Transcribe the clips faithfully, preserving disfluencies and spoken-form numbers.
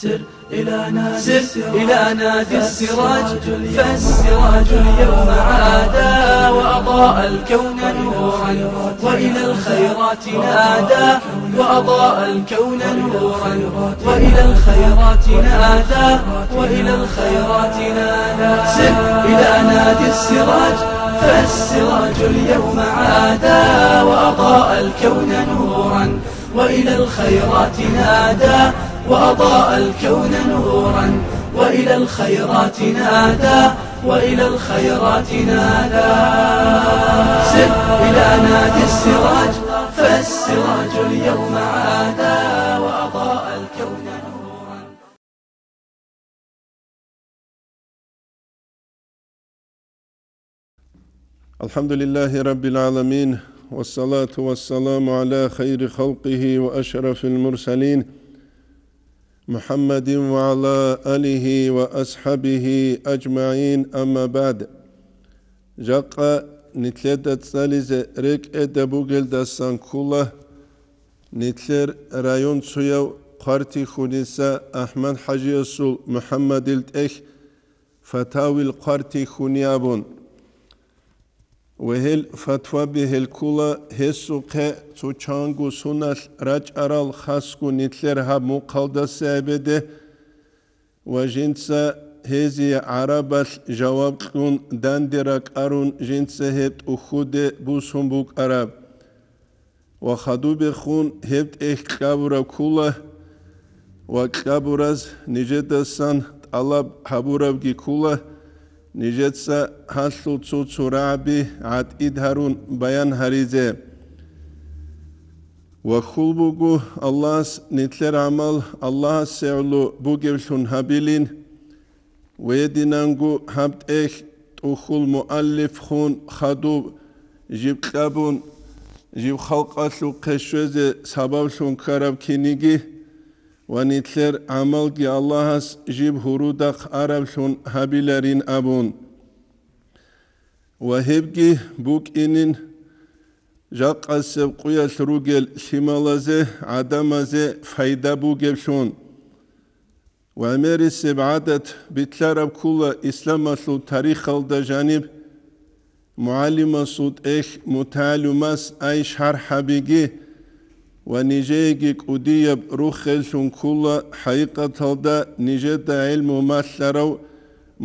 سر إلى نادي السراج، سر إلى نادي السراج، فالسراج اليوم عادى وأضاء الكون نورا، وإلى الخيرات نادى وأضاء الكون نورا، وإلى الخيرات نادى، وإلى الخيرات نادى. سر إلى نادي السراج، فالسراج اليوم عادى وأضاء الكون نورا، وإلى الخيرات نادى، وأضاء الكون نورا، وإلى الخيرات نادى، وإلى الخيرات نادى. سر إلى نادي السراج، فالسراج اليوم عادى وأضاء الكون نورا. الحمد لله رب العالمين، والصلاة والسلام على خير خلقه وأشرف المرسلين، محمد وعلى آله وأصحابه أجمعين، أما بعد. Жакъа нилъеда цӀализе рекӀеда бугелдасан ккола нилъер районцояв Хъвартихьуниса АхӀмад-хӀажиясул МухӀаммадил тӀехь фатавил Хъвартихьуни абун. Ва гьел фатваби гьел ккола гьесухъе цо чанго суналъ рачӀарал, хасго нилъер гьаб мухъалдаса гьебеде, ва жинца гьезие гӀарабалъ жаваб кьун данде ракӀарун жинца гьеб тӀухьуде бусун букӀараб. Ва хадубехун гьеб тӀехь кьабураб ккола, ва кьабураз нижедасан тӀалаб гьабурабги ккола, нижеца гьалъул цо-цо рагӀаби гӀатӀид гьарун баян гьаризе. Ва хьул буго Аллагьас нилъер гӀамал Аллагьасе гӀоло бугевлъун гьабилин. Ва гьединанго гьаб тӀехь тӀухьул муаллифхун хадуб жиб кьабун, жиб халкъалъухъе щвезе сабаблъун ккараб киниги ва нилъер гӀамалги Аллагьас жиб гьурудахъ араблъун гьабиларин абун. Ва гьебги букӀинин жакъасеб къуялъ ругел лъималазе, гӀадамазе пайда бугеблъун. Ва гӀемерисеб гӀадат битӀараб ккола исламалъул тарихалда жаниб, мугӀалимасул тӀехь мутагӀалимас ай шархӀ гьабиги ва нижееги кӀудияб руххеллъун ккола хӀакъикъаталда нижеда гӀелму малъарав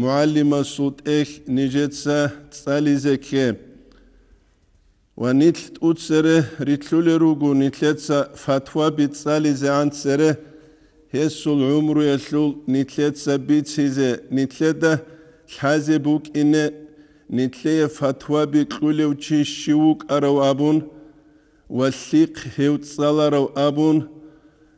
мугӀалимасул тӀехь нижеца цӀализе кке. Ва нилъ тӀуцере рилълъулел руго нилъеца фатваби цӀализегӀан цере, гьесул гӀумруялъул нилъеца бицизе, нилъеда лъазе букӀине, нилъее фатваби кьулев чи щив вукӀарав абун ва лъихъ гьев цӀаларав абун,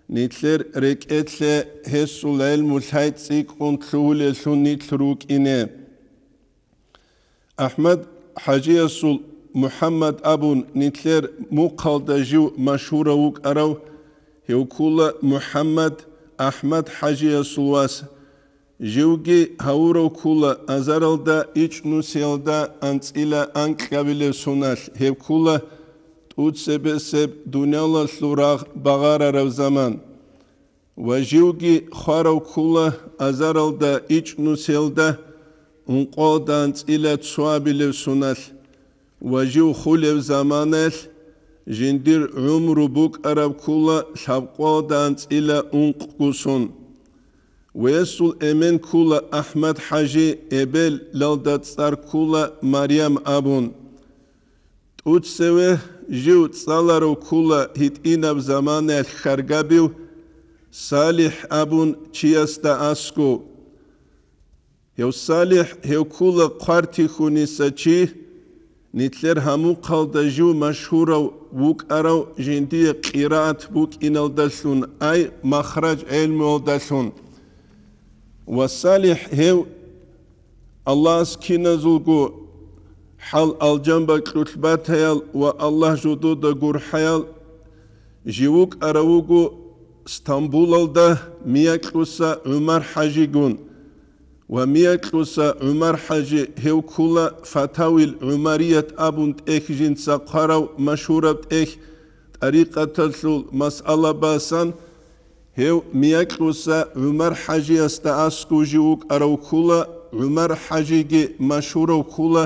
нилъер рекӀелъе гьесул гӀелму лъай цӀикӀкӀун лъугьулеллъун нилъ рукӀине. АхӀмад-хӀажиясул МухӀаммад абун нилъер мухъалда жив машгьурав вукӀарав, гьев ккола МухӀаммад АхӀмад-хӀажиясул вас. Живги гьавурав ккола азаралда ичӀнусиялда анцӀила анкьабилеб соналъ, гьеб ккола тӀуцебесеб дуниялалъул рагъ багъарараб заман. Ва живги хварав ккола азаралда ичӀнусиялда ункъоялда анцӀила цоабилеб соналъ, ва жив хулеб заманаялъ жиндир гӀумру букӀараб ккола лъабкъоялда анцӀила ункъго сон. Ва гьесул эмен ккола АхӀмад-хӀажи, эбелалда цӀар ккола Марям абун. ТӀуцеве жив цӀаларав ккола гьитӀинаб заманаялъ хьаргабив СалихӀ абун чиясда аскӀов. Гьев СалихӀ гьев ккола Хъвартихьуниса чи, нилъер гьамухъалда жив машгьурав вукӀарав жиндие къираат букӀиналдалъун, ай махрач гӀелмуялдалъун. Ва СалихӀ гьев Аллагьас киназулго хӀал-алжан бакьулъ батаял ва Аллагь жодода гурхӀаял жив вукӀарав вуго Стамбулалда Миякьуса ГӀумар-хӀажигун. Ва Миякьуса ГӀумар-хӀажи гьев ккола Фатавил ГӀумарият абун тӀехь жинца хъварав машгьураб тӀехь, тӀарикъаталъул масъала басан, Гьев Миякьуса ГӀумар-хӀажиясда аскӀов жив вукӀарав ккола, ГӀумар-хӀажиги машгьурав ккола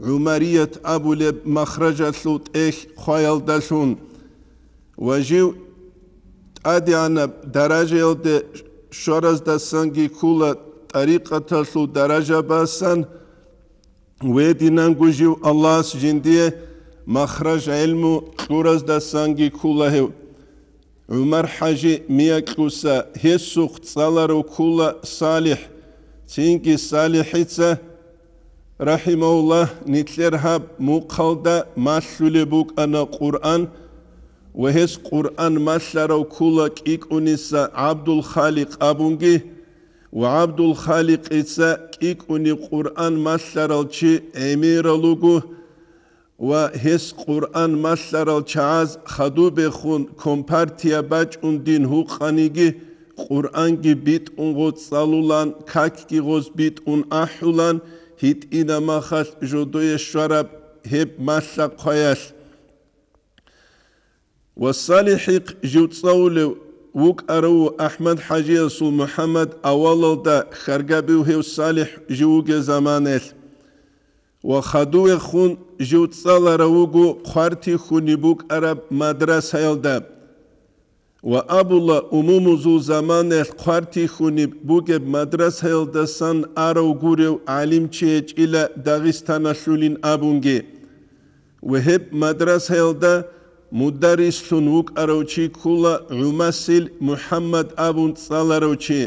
ГӀумарият абулеб махражалъул тӀехь хъваялдалъун. Ва жив тӀадегӀанаб даражаялде щвараздасанги ккола, тӀарикъаталъул даражабасан, гьединанго жив Аллагьас жиндие махраж гӀелму кьураздасанги ккола гьев. ГӀумар-хӀажи Миякьуса гьесухъ цӀаларав ккола СалихӀ, цинги СалихӀица, рахӀимагьуллагь, нилъер гьаб мухъалда малъулеб букӀана Къуръан, ва гьес Къуръан малъарав ккола КӀикӀуниса ГӀабдул-Халикъ абунги, ва ГӀабдул-Халикъица КӀикӀуни Къуръан малъарал чи гӀемерал руго, ва гьес Къуръан малъарал чагӀаз хадубехун компартия бачӀун дин гьукъаниги, Къуръанги битӀун гъоз цӀалулан, какги гъоз битӀун ахӀулан, гьитӀина махалъ жодое щвараб гьеб малъа хъваялъ. Ва СалихӀихъ жив цӀалулев вукӀарав АхӀмад-хӀажиясул МухӀаммад авалалда хьаргабив гьев СалихӀ жив вугев заманаялъ. Ва хадувехун жив цӀаларав вуго хъвартихьуниб букӀараб мадрасаялда. Ва абула, умумузул заманаялъ хъвартихьуниб бугеб мадрасаялдасан арав гурев гӀалимчи гьечӀила Дагъистаналъулин абунги. Ва гьеб мадрасаялда мударрислъун вукӀарав чи ккола ГӀумасил МухӀаммад абун цӀаларав чи.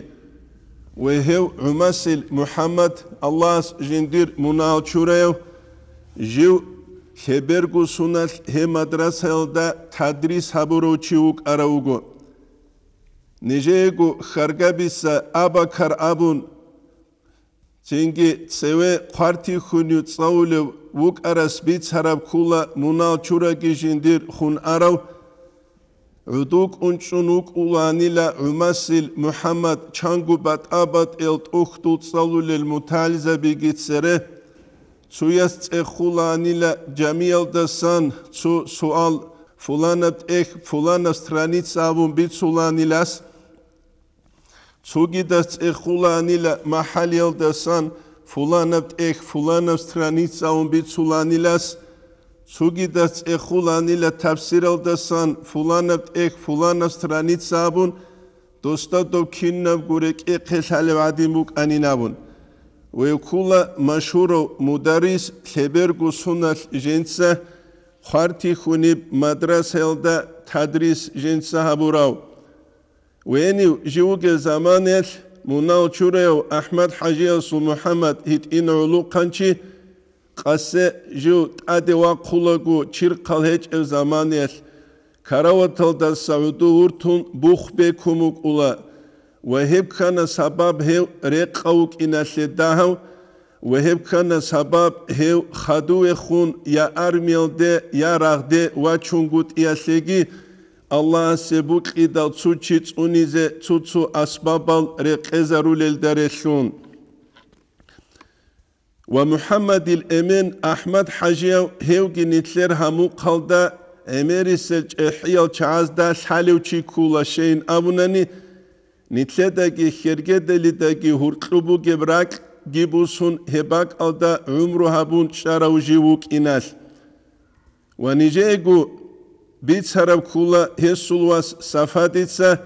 Ва гьев ГӀумасил МухӀаммад, Аллагьас жиндир мунагьал чураяв, жив лъеберго суналъ гьеб мадрасаялда тадрис гьабурав чи вукӀарав вуго. Нижеего хьаргабиса Абакар абун, цинги цеве хъвартихьунив цӀалулев вукӀарас бицараб ккола мунагьал чураги жиндир хун арав. ГӀуду кӀунчӀун вукӀуланила ГӀумасил МухӀаммад чанго батӀа-батӀиял тӀухьдул цӀалулел мутагӀализабиги цере. Цуяс цӀехуланила жамиялдасан цо суал, фуланаб тӀехь, фуланаб страница абун бицуланилас. Цогидас цӀехуланила махӀалиялдасан фуланаб тӀехь, фуланаб страница абун бицуланилас, цогидас цӀехуланила тафсиралдасан фуланаб тӀехь, фуланаб страница абун, досда доб кинабго рекӀехъе лъалев гӀадин букӀанин абун. Вев ккола машгьурав мударрис лъеберго суналъ жинца хъвартихьуниб мадрасаялда тадрис жинца гьабурав. Венив жив вугев заманаялъ мунагьал чураяв АхӀмад-хӀажиясул МухӀаммад гьитӀина гӀолохъанчи, къасе жив тӀаде вахъулаго чирхъал гьечӀев заманаялъ, караваталдаса гӀуду вуртун бух бекун вукӀула ва гьеб ккана сабаб гьев рекъав вукӀиналъе дагьав, ва гьеб ккана сабаб гьев хадувехун я армиялде, я рагъде вачунгутӀиялъеги, Аллагьасе букьидал цо чи цӀунизе цо-цо асбабал рекъезарулелда релълъун. Ва МухӀаммадил Эмен АхӀмад-хӀажияв гьевги нилъер гьамухъалда гӀемерисел чӀехӀиял чагӀазда лъалев чи ккула щейин абунани, нилъедаги хьергедалидаги гьуркьу бугеб ракьги бусун гьеб бакӀалда гӀумру гьабун чӀарав жив вукӀиналъ. Ва нижеего бицараб ккула гьесул вас Сафадица,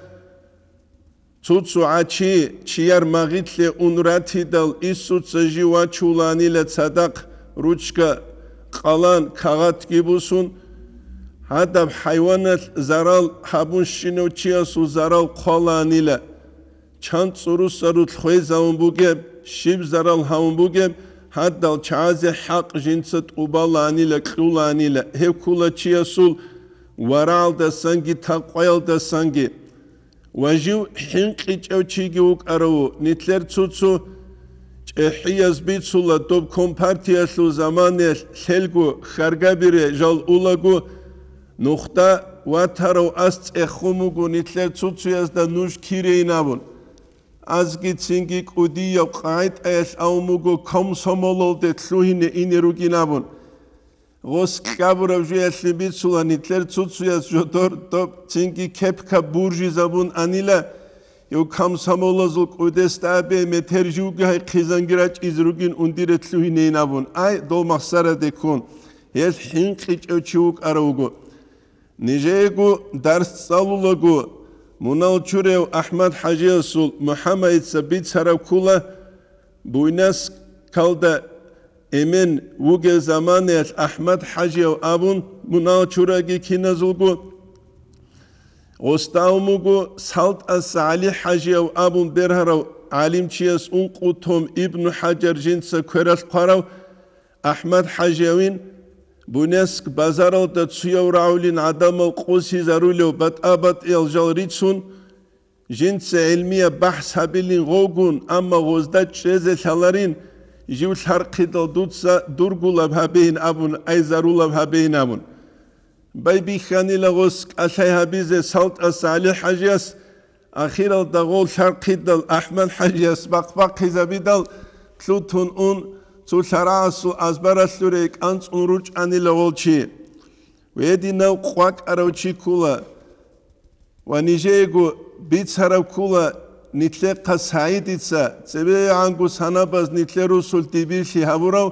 цо-цо гӀачи чияр магъилъе ун ратидал, инсуца жив вачуланила цадахъ ручка, къалан, кагъатги бусун, гьадаб хӀайваналъ зарал гьабун щинав чиясул зарал хъваланила. Чан цӀурусарулъ хвезавун бугеб, щиб зарал гьавун бугеб, гьадал чагӀазе хӀакъ жинца тӀубаланила, кьуланила, гьеб ккула чиясул варагӀалдасанги такъваялдасанги. Ва жив хӀинкъичӀев чиги вукӀараву, нилъер цо-цо чӀехӀияз бицула доб компартиялъул заманаялъ лъелго хьаргабире жал улаго, нухда ватарав ас цӀехун вуго нилъер цо-цоязда нуж кирейин абун. Азги цинги кӀудияб къагӀидаялъ авун буго комсомолалде лъугьине ине ругин абун. Гъос кьабураб жуялъе бицула, нилъер цуцуяс жодор доб цинги кепка буржизабун анила, гьев комсомолазул кӀудесда абе метер живги гьай хъизанги рачӀизе ругин ундире лъугьинейин абун. Ай, дол махсараде ккун, гьел хӀинкъичӀев чи вукӀарав вуго. Нижеего дарс цӀалулаго, мунал чурев АхӀмад-хӀажиясул МухӀаммадица бицараб ккула, Буйнакскалда эмен вугев заманаялъ АхӀмад-хӀажияв абун мунал чураги киназулго, гъосда ун буго СалтӀас ГӀали-хӀажияв абун бергьарав гӀалимчияс ункъо том Ибну ХӀажар жинца квералъ хъварав АхӀмад-хӀажиявин, Буйнакск базаралда цуяв рагӀулин гӀадамал къосизарулев батӀа-батӀиял жал рицун, жинца гӀилмияб бахӀс гьабилин гъовгун, амма гъозда чӀезе лъаларин, жив лъархъидал дуца дургулаб гьабейин абун, ай зарулаб гьабейин абун. Байбихьанила гъос кӀалъай гьабизе СалтӀас ГӀали-хӀажияс, ахиралда гъол лъархъидал АхӀмад-хӀажияс бахъ-бахъизабидал лъутун ун, цо лъарагӀасул азбаралъуре кӀанцӀун ручӀанила гъол чи. Гьединав къвакӀарав чи ккула. Ва нижеего бицараб ккула, нилъехъа СагӀидица, цебегӀанго санабаз нилъер русул дибирлъи гьабурав,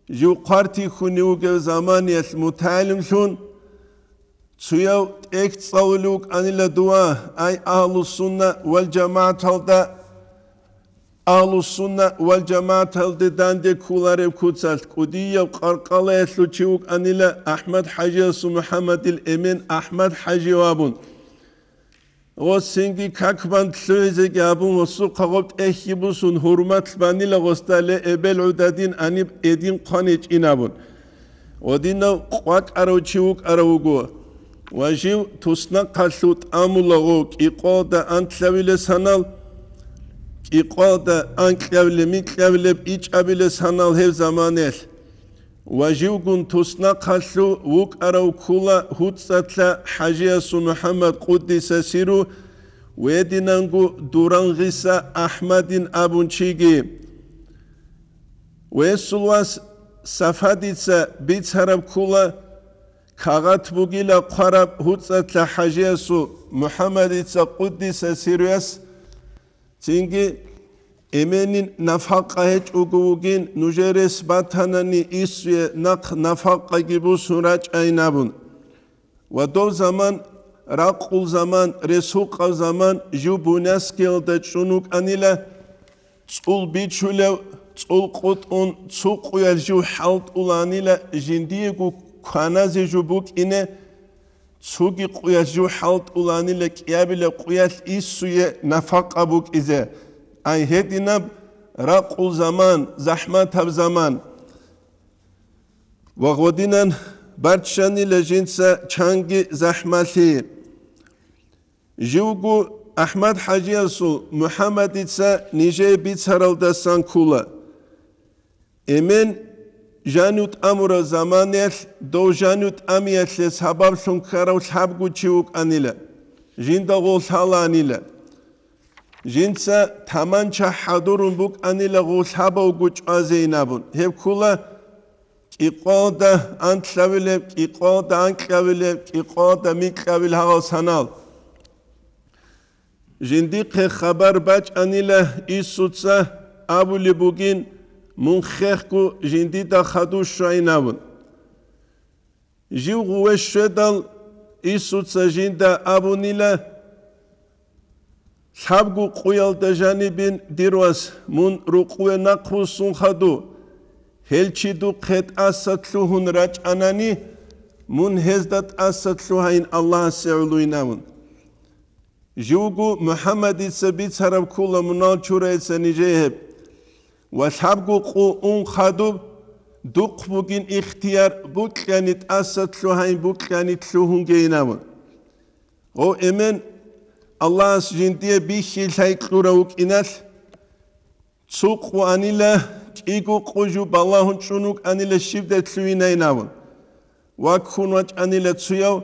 жив хъвартихьуни вугев заманиялъ мутагӀилимлъун, цуяв тӀехь цӀалулев вукӀанила дова, ай, Агьлу-сунна вал-жамагӀаталда, Агьлу-сунна вал-жамагӀаталде данде кколареб куцалъ кӀудияб къаркъалаялъул чи вукӀанила АхӀмад-хӀажиясул МухӀаммадил эмен АхӀмад-хӀажи абун. Гъосинги как-банд лъугӀизеги абун, гъосухъа гъоб тӀехьги бусун, гьурмат банила гъосда, ле, эбел гӀудадин аниб эдин хъван гьечӀин абун. Гъодинав къвакӀарав чи вукӀарав вуго, ва жив туснахъалъув тӀамула гъов кӀикъвалда анлъавилес гьанал, кӀикъвалда анкьавилеб-микьавилеб ичӀабилес гьанал гьеб заманаялъ. Ва живгун туснахъалъув вукӀарав ккула ГьуцӀалъа ХӀажиясул МухӀаммад къуддиса сиру, гьединанго Дурангъиса АхӀмадин абун чиги. Гьесул вас Сафадица бицараб ккула, кагъат бугила хъвараб ГьуцӀалъа ХӀажиясул МухӀаммадица къуддиса сируяс. Цинги эменин нафакъа гьечӀого вугин, нужер рес батанани, иссуе нахъ нафакъаги бусун рачӀайин абун. Ва дов заман, ракъул заман, ресукъав заман жив Буйнакскиялда чӀун вукӀанила, цӀул бичулев, цӀул къутӀун цо къуялъ жив хӀалтӀуланила, жиндиего кваназе жо букӀине, цоги къуялъ жив хӀалтӀуланила кӀиабилеб къуялъ иссуе нафакъа букӀизе. Ай гьединаб ракъул заман, захӀматаб заман. Ва гъодинан баччанила жинца чанги захӀмалъи. Живго АхӀмад-хӀажиясул МухӀаммадица нижее бицаралдасан ккула. Эмен жанив тӀамураб заманаялъ дов жанив тӀамиялъе сабаблъун ккарав лъабго чи вукӀанила, жинда гъов лъаланила. Жинца таманча хӀадурун букӀанила гъов лъабавго чӀвазейин абун. Гьеб ккула кӀикъвалда анлъавилеб, кӀикъвалда анкьавилеб, кӀикъвалда микьавил гьагъал санал. Жиндихъе хабар бачӀанила Иисуца, абулеб бугин, мун хехго жиндида хадув щвайин абун. Жив гъуве щведал, Иисуца жинда абунила: «Лъабго къуялда жанибин, дир вас, мун рукъуве нахъвуссун хадув. Гьел чи духъе тӀаса лъугьун рачӀанани, мун гьезда тӀаса лъугьайин Аллагьасе гӀолойин», — абун. Живго МухӀаммадица бицараб ккула мунал чурайца нижее гьеб. Ва лъабго къу ун хадуб, духъ бугин ихтияр, букьани тӀаса лъугьайин, букьани лъугьунгейин абун. Гъов эмен Аллагьас жиндие бихьи-лъай кьурав вукӀиналъ, цо къу анила, кӀиго къу жо балагьун чӀун вукӀанила, щибдай лъугьинайин абун. Ваккун вачӀанила цуяв,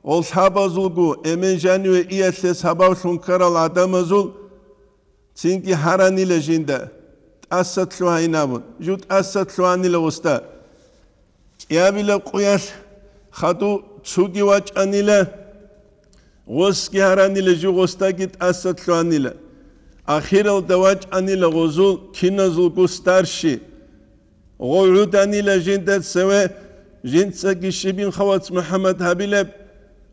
гъол лъабазулго эмен жаниве иялъе сабаблъун ккарал гӀадамазул цинги гьаранила жинда, тӀаса лъугьайин абун, жо тӀаса лъугьанила гъосда. КӀиабилеб къуялъ хадув цуги вачӀанила, гъосги гьаранила, жив гъосдаги тӀаса лъугьанила. Ахиралда вачӀанила гъозул киназулго старший. Гъов гӀуданила жинда цеве, жинцаги щибин хавац МухӀаммад гьабилеб,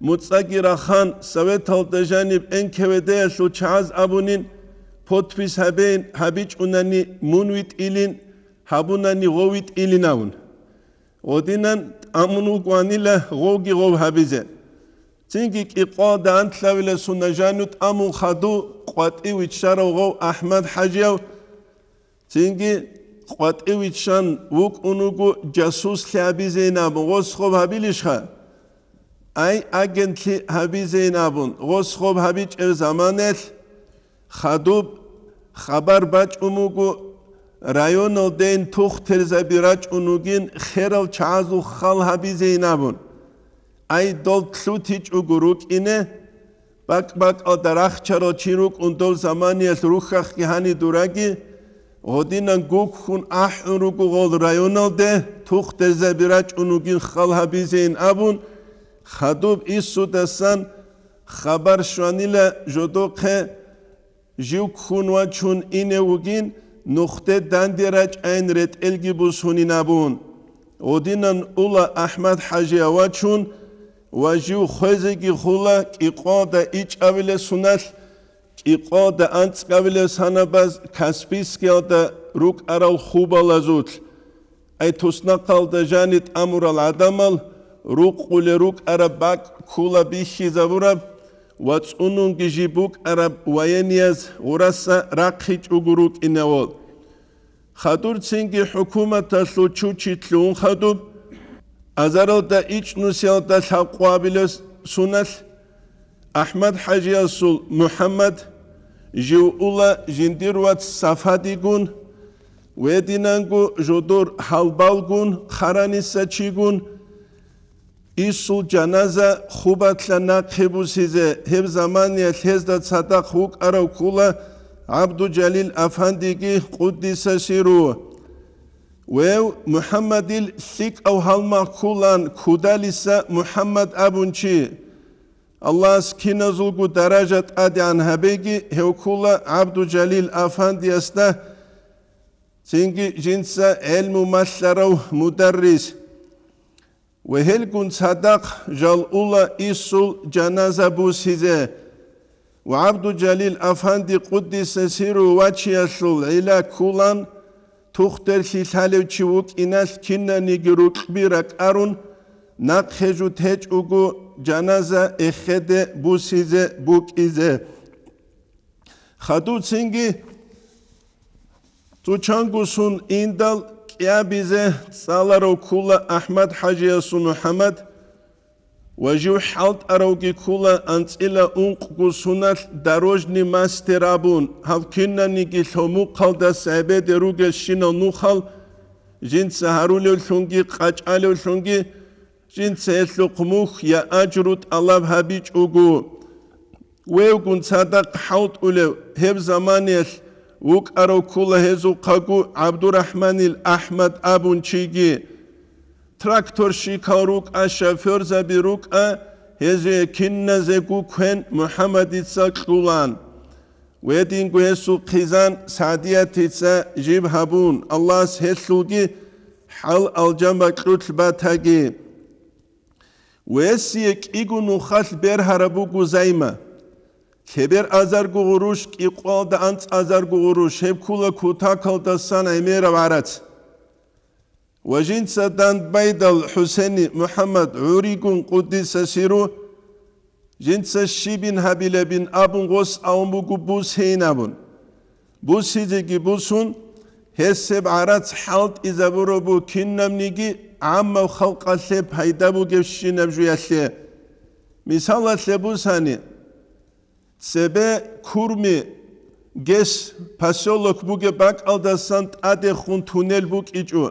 муцӀаги рахан, советалда жаниб Н К В Д-ялъул чагӀаз абунин, подпись гьабейин, гьабичӀунани мун витӀилин, гьабунани гъов витӀилин абун. Гъодинан тӀамун вугоанила гъовги гъов гьабизе. Цинги кӀикъоялда анлъавила сунажану тӀамун хадув къватӀив виччарав гъов АхӀмад-хӀажияв. Цинги къватӀив виччан вукӀун вуго жасуслъи гьабизейин абун, гъос гъов гьабилищха? Ай, агентлъи гьабизейин абун, гъос гъоб гьабичӀеб заманаялъ хадуб хабар бачӀун буго, районалдейин тухтерзаби рачӀун вугин, херал чагӀазул хал гьабизейин абун. Ай, дол лъутичӀого рукӀине, бакӀ-бакӀалда рахчарал чи рукӀун дол заманиялъ рухьахъги гьани дураги, гъодинан гуккун ахӀун руго гъол районалде, тухтерзаби рачӀун вугин хал гьабизейин абун, хадуб Иссудасан хабар щванила жодохъе, жив ккун вачун ине вугин, нухде данде рачӀайин ретӀелги бусунин абун. Гъодинан ула АхӀмад-хӀажияв вачун ва жив хвезеги хула кӀикъоялда ичӀабилеб соналъ, кӀикъоялда анцӀабилеб санабаз Каспийскиялда рукӀарал хубалазулъ. Ай, туснахъалда жани тӀамурал гӀадамал рукъулел рукӀараб бакӀ ккула бихьизабураб ва цӀунунги жиб букӀараб военияз гъураса рахъичӀого рукӀинавал. Хадур цинги хӀукуматалъул чучи лъугьун хадуб, азаралда ичӀнусиялда лъабкъоабилеб соналъ, АхӀмад-хӀажиясул МухӀаммад жив ула жиндир вац Сафадигун, гьединанго жодор гьалбалгун, хъараниса чигун, Иссул жаназа хубалъа нахъе бусизе, гьеб заманиялъ гьезда цадахъ вукӀарав ккула ГӀабдужалил афандиги, къуддиса сиру. Вев МухӀаммадил лъикӀав гьалмагъ ккулан Кудалиса МухӀаммад абун чи. Аллагьас киназулго даража тӀадегӀан гьабеги, гьев ккула ГӀабдужалил афандиясда, цинги жинца гӀелму малъарав мударрис. Ва гьелгун цадахъ жал ула Иссул жаназа бусизе. Ва ГӀабдужалил афанди, къуддиса сиру, вачиялъул гӀила ккулан, тухтерлъи лъалев чи вукӀиналъ кинаниги рукьби ракӀарун, нахъе жут гьечӀого жаназа эхеде бусизе букӀизе. Хадув цинги цо чанго сун индал кӀиабизе цӀаларав ккула АхӀмад-хӀажиясул МухӀаммад ва жив хӀалтӀаравги ккула анцӀила ункъго суналъ дорожный мастер абун, гьав кинаниги лъомухъалдаса гӀебеде ругелщинал нухал жинца гьарулевлъунги къачӀалевлъунги, жинца гьелъухъ мухь я ажру тӀалаб гьабичӀого. Вевгун цадахъ хӀалтӀулев гьеб заманиялъ вукӀарав ккула гьезухъаго ГӀабдурахӀманил АхӀмад абун чиги. Тракторщикал рукӀа, шофёрзаби рукӀа, гьезие киназего квен МухӀаммадица кьулан. Гьединго гьесул хъизан Саъдиятица жиб гьабун, Аллагьас гьелъулги хӀал-алжан бакьулъ батаги. Гьесие кӀиго нухалъ бергьараб буго займа. Лъебер азарго гъурущ, кӀикъоялда анцӀазарго гъурущ, гьеб ккула кутакалдасан гӀемераб гӀарац. Ва жинца дандбайдал ХӀусени МухӀаммад гӀуригун, къуддиса сиру, жинца щибин гьабилебин абун гъос авун буго бусейин абун. Бусизеги бусун, гьесеб гӀарац хӀалтӀизабурабу кинабниги гӀаммаб халкъалъе пайда бугебщинаб жуялъе. Мисалалъе бусани, цебе Курми ГЭС поселок бугеб бакӀалдасан тӀадехун туннел букӀичӀо.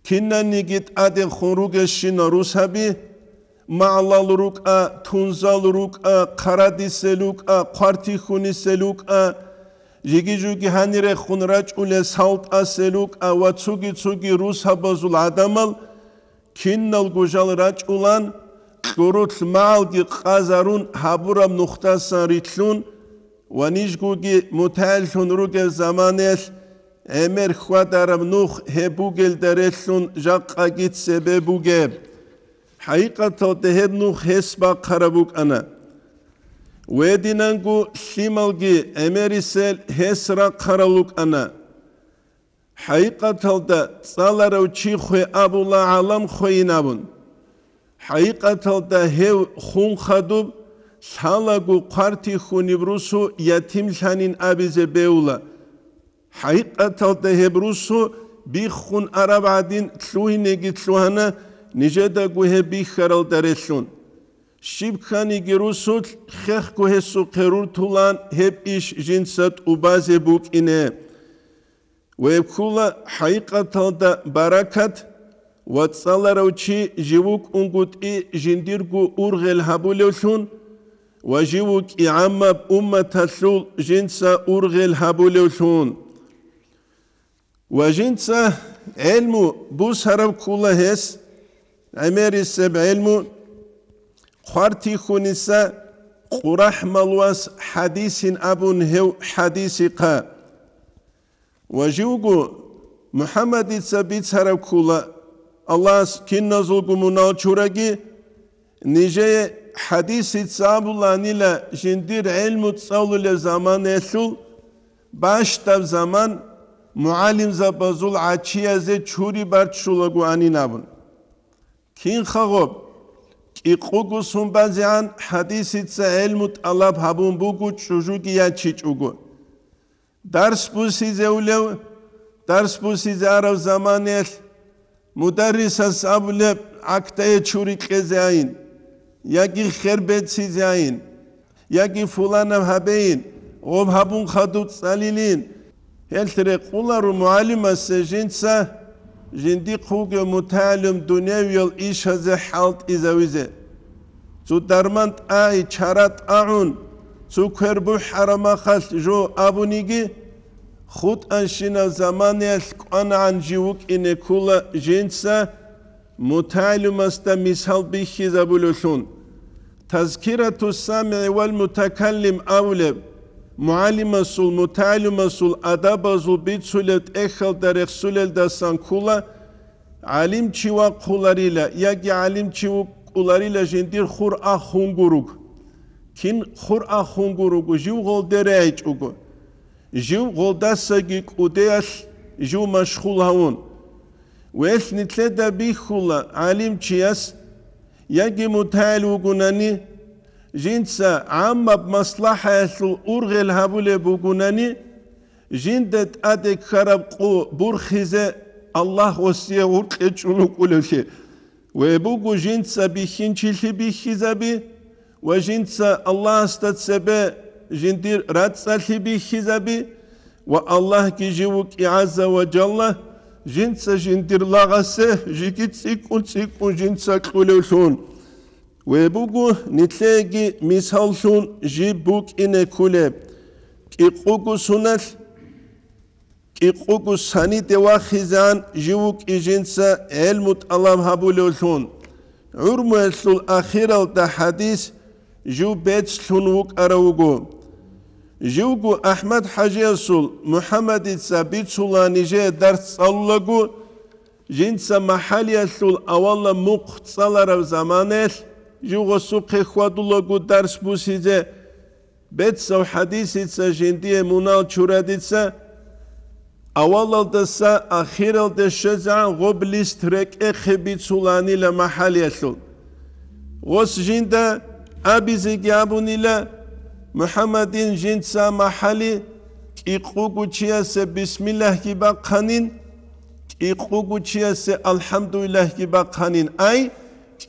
Кинаниги тӀадехун ругелщина русаби, магӀлал рукӀа, тунзал рукӀа, хъарадисел рукӀа, хъвартихьунисел рукӀа, жиги-жуги гьанирехун рачӀулел салтӀасел рукӀа ва цуги-цуги русабазул гӀадамал Киналго жал рачӀулан, кьурулъ магӀалги къазарун гьабураб нухдасан рилълъун ва нижгоги мутагӀиллъун ругеб заманаялъ гӀемер хьвадараб нух гьеб бугелда релълъун жакъаги цебе бугеб. ХӀакъикъаталда гьеб нух гьес бахъараб букӀана. Гьединанго лъималги гӀемерисел гьес рахъарал рукӀана. ХӀакъикъаталда цӀаларав чи хве абула гӀалам хвейин абун. ХӀакъикъаталда гьев хун хадуб, лъалаго хъвартихьуниб русу ятимлъанин абизе бевула. ХӀакъикъаталда гьеб русу биххун араб гӀадин лъугьинеги лъугьана нижедаго гьеб бихьаралда релълъун. Щиб кканиги русулъ хехго гьесухъе руртулан гьеб иш жинца тӀубазе букӀине. Ва гьеб ккула хӀакъикъаталда баракат ва цӀаларав чи жив вукӀунгутӀи жиндирго ургъел гьабулевлъун ва жив вукӀи гӀаммаб умматалъул жинца ургъел гьабулевлъун. Ва жинца гӀелму бусараб ккула гьес, гӀемерисеб гӀелму, хъвартихьуниса Къурахмалвас хӀадисин абун гьев хӀадисихъа. Ва живго МухӀаммадица бицараб ккула, Аллагьас киназулго мунал чураги, нижее хӀадисица абуланила жиндир гӀелму цӀалулеб заманаялъул бащдаб заман мугӀалимзабазул гӀачиязе чури барччулаго анин абун. Кинха гъоб, кӀикъуго сон базегӀан хӀадисица гӀелму тӀалаб гьабун буго чӀужуги ячичӀого. Дарс бусизе улев, дарс бусизе арав заманаялъ мударрисас абулеб гӀакдае чури кьезе айин, яги хер бецизе айин, яги фуланаб гьабейин, гъоб гьабун хадуб цӀалилин. Гьелъ рекъуларо мугӀалимасе жинца жиндихъ вугев мутагӀалим дуневиял ишазе хӀалтӀизавизе. Цо дарман тӀагӀи, чара тӀагӀун, цо квер бухӀараб махалъ жо абуниги, хутӀанщинаб заманаялъ кӀванагӀан жив вукӀине ккула жинца мутагӀалимасда мисал бихьизабулевлъун. Тазкиратус самигӀи вал мутакаллим абулеб, мугӀалимасул, мутагӀалимасул адабазул бицулеб тӀехьалда рехсулелдасан ккула, гӀалимчи вахъуларила яги гӀалимчи вукӀуларила жиндир хур ахун гуруг. Кин хур ахун гуруго, жив гъолде регӀичӀого. Жив гъолдасаги кӀудеялъ жив машгъул гьавун. Велъ нилъеда бихьула гӀалимчияс, яги мутагӀил вугунани, жинца гӀаммаб маслахӀаялъул ургъел гьабулеб бугунани, жинда тӀаде ккараб къо бурхизе Аллагь гъосие гъуркье чӀун вукӀулевлъи. Ве буго жинца бихьинчилъи бихьизаби ва жинца Аллагьасда цебе жиндир рацӀцӀалъи бихьизаби ва Аллагьги жив вукӀи гӀазза ва жалла, жинца жиндир лагъасе жиги цӀикӀкӀун-цӀикӀкӀун жинца кьулевлъун. Ве буго нилъееги мисаллъун жиб букӀине ккулеб. КӀикъуго суналъ кӀикъуго саниде вахизегӀан жив вукӀи жинца гӀелму тӀалаб гьабулевлъун, гӀурмуялъул ахиралда хӀадис жив бецлъун вукӀарав вуго. Живго АхӀмад-хӀажиясул МухӀаммадица бицула нижее дарс цӀалулаго, жинца махӀалиялъул авалаб мухъ цӀалараб заманаялъ жив гъосухъе хьвадулаго дарс бусизе, бецав хӀадисица жиндие мунал чурадица, авалалдаса ахиралде щвезегӀан гъоб лист рекӀехъе бицуланила махӀалиялъул. Гъос жинда абизеги абунила, МухӀаммадин жинца махӀали кӀикъуго чиясе бисмиллагьги бахъанин, кӀикъуго чиясе алхӀамдулиллагьги бахъанин, ай,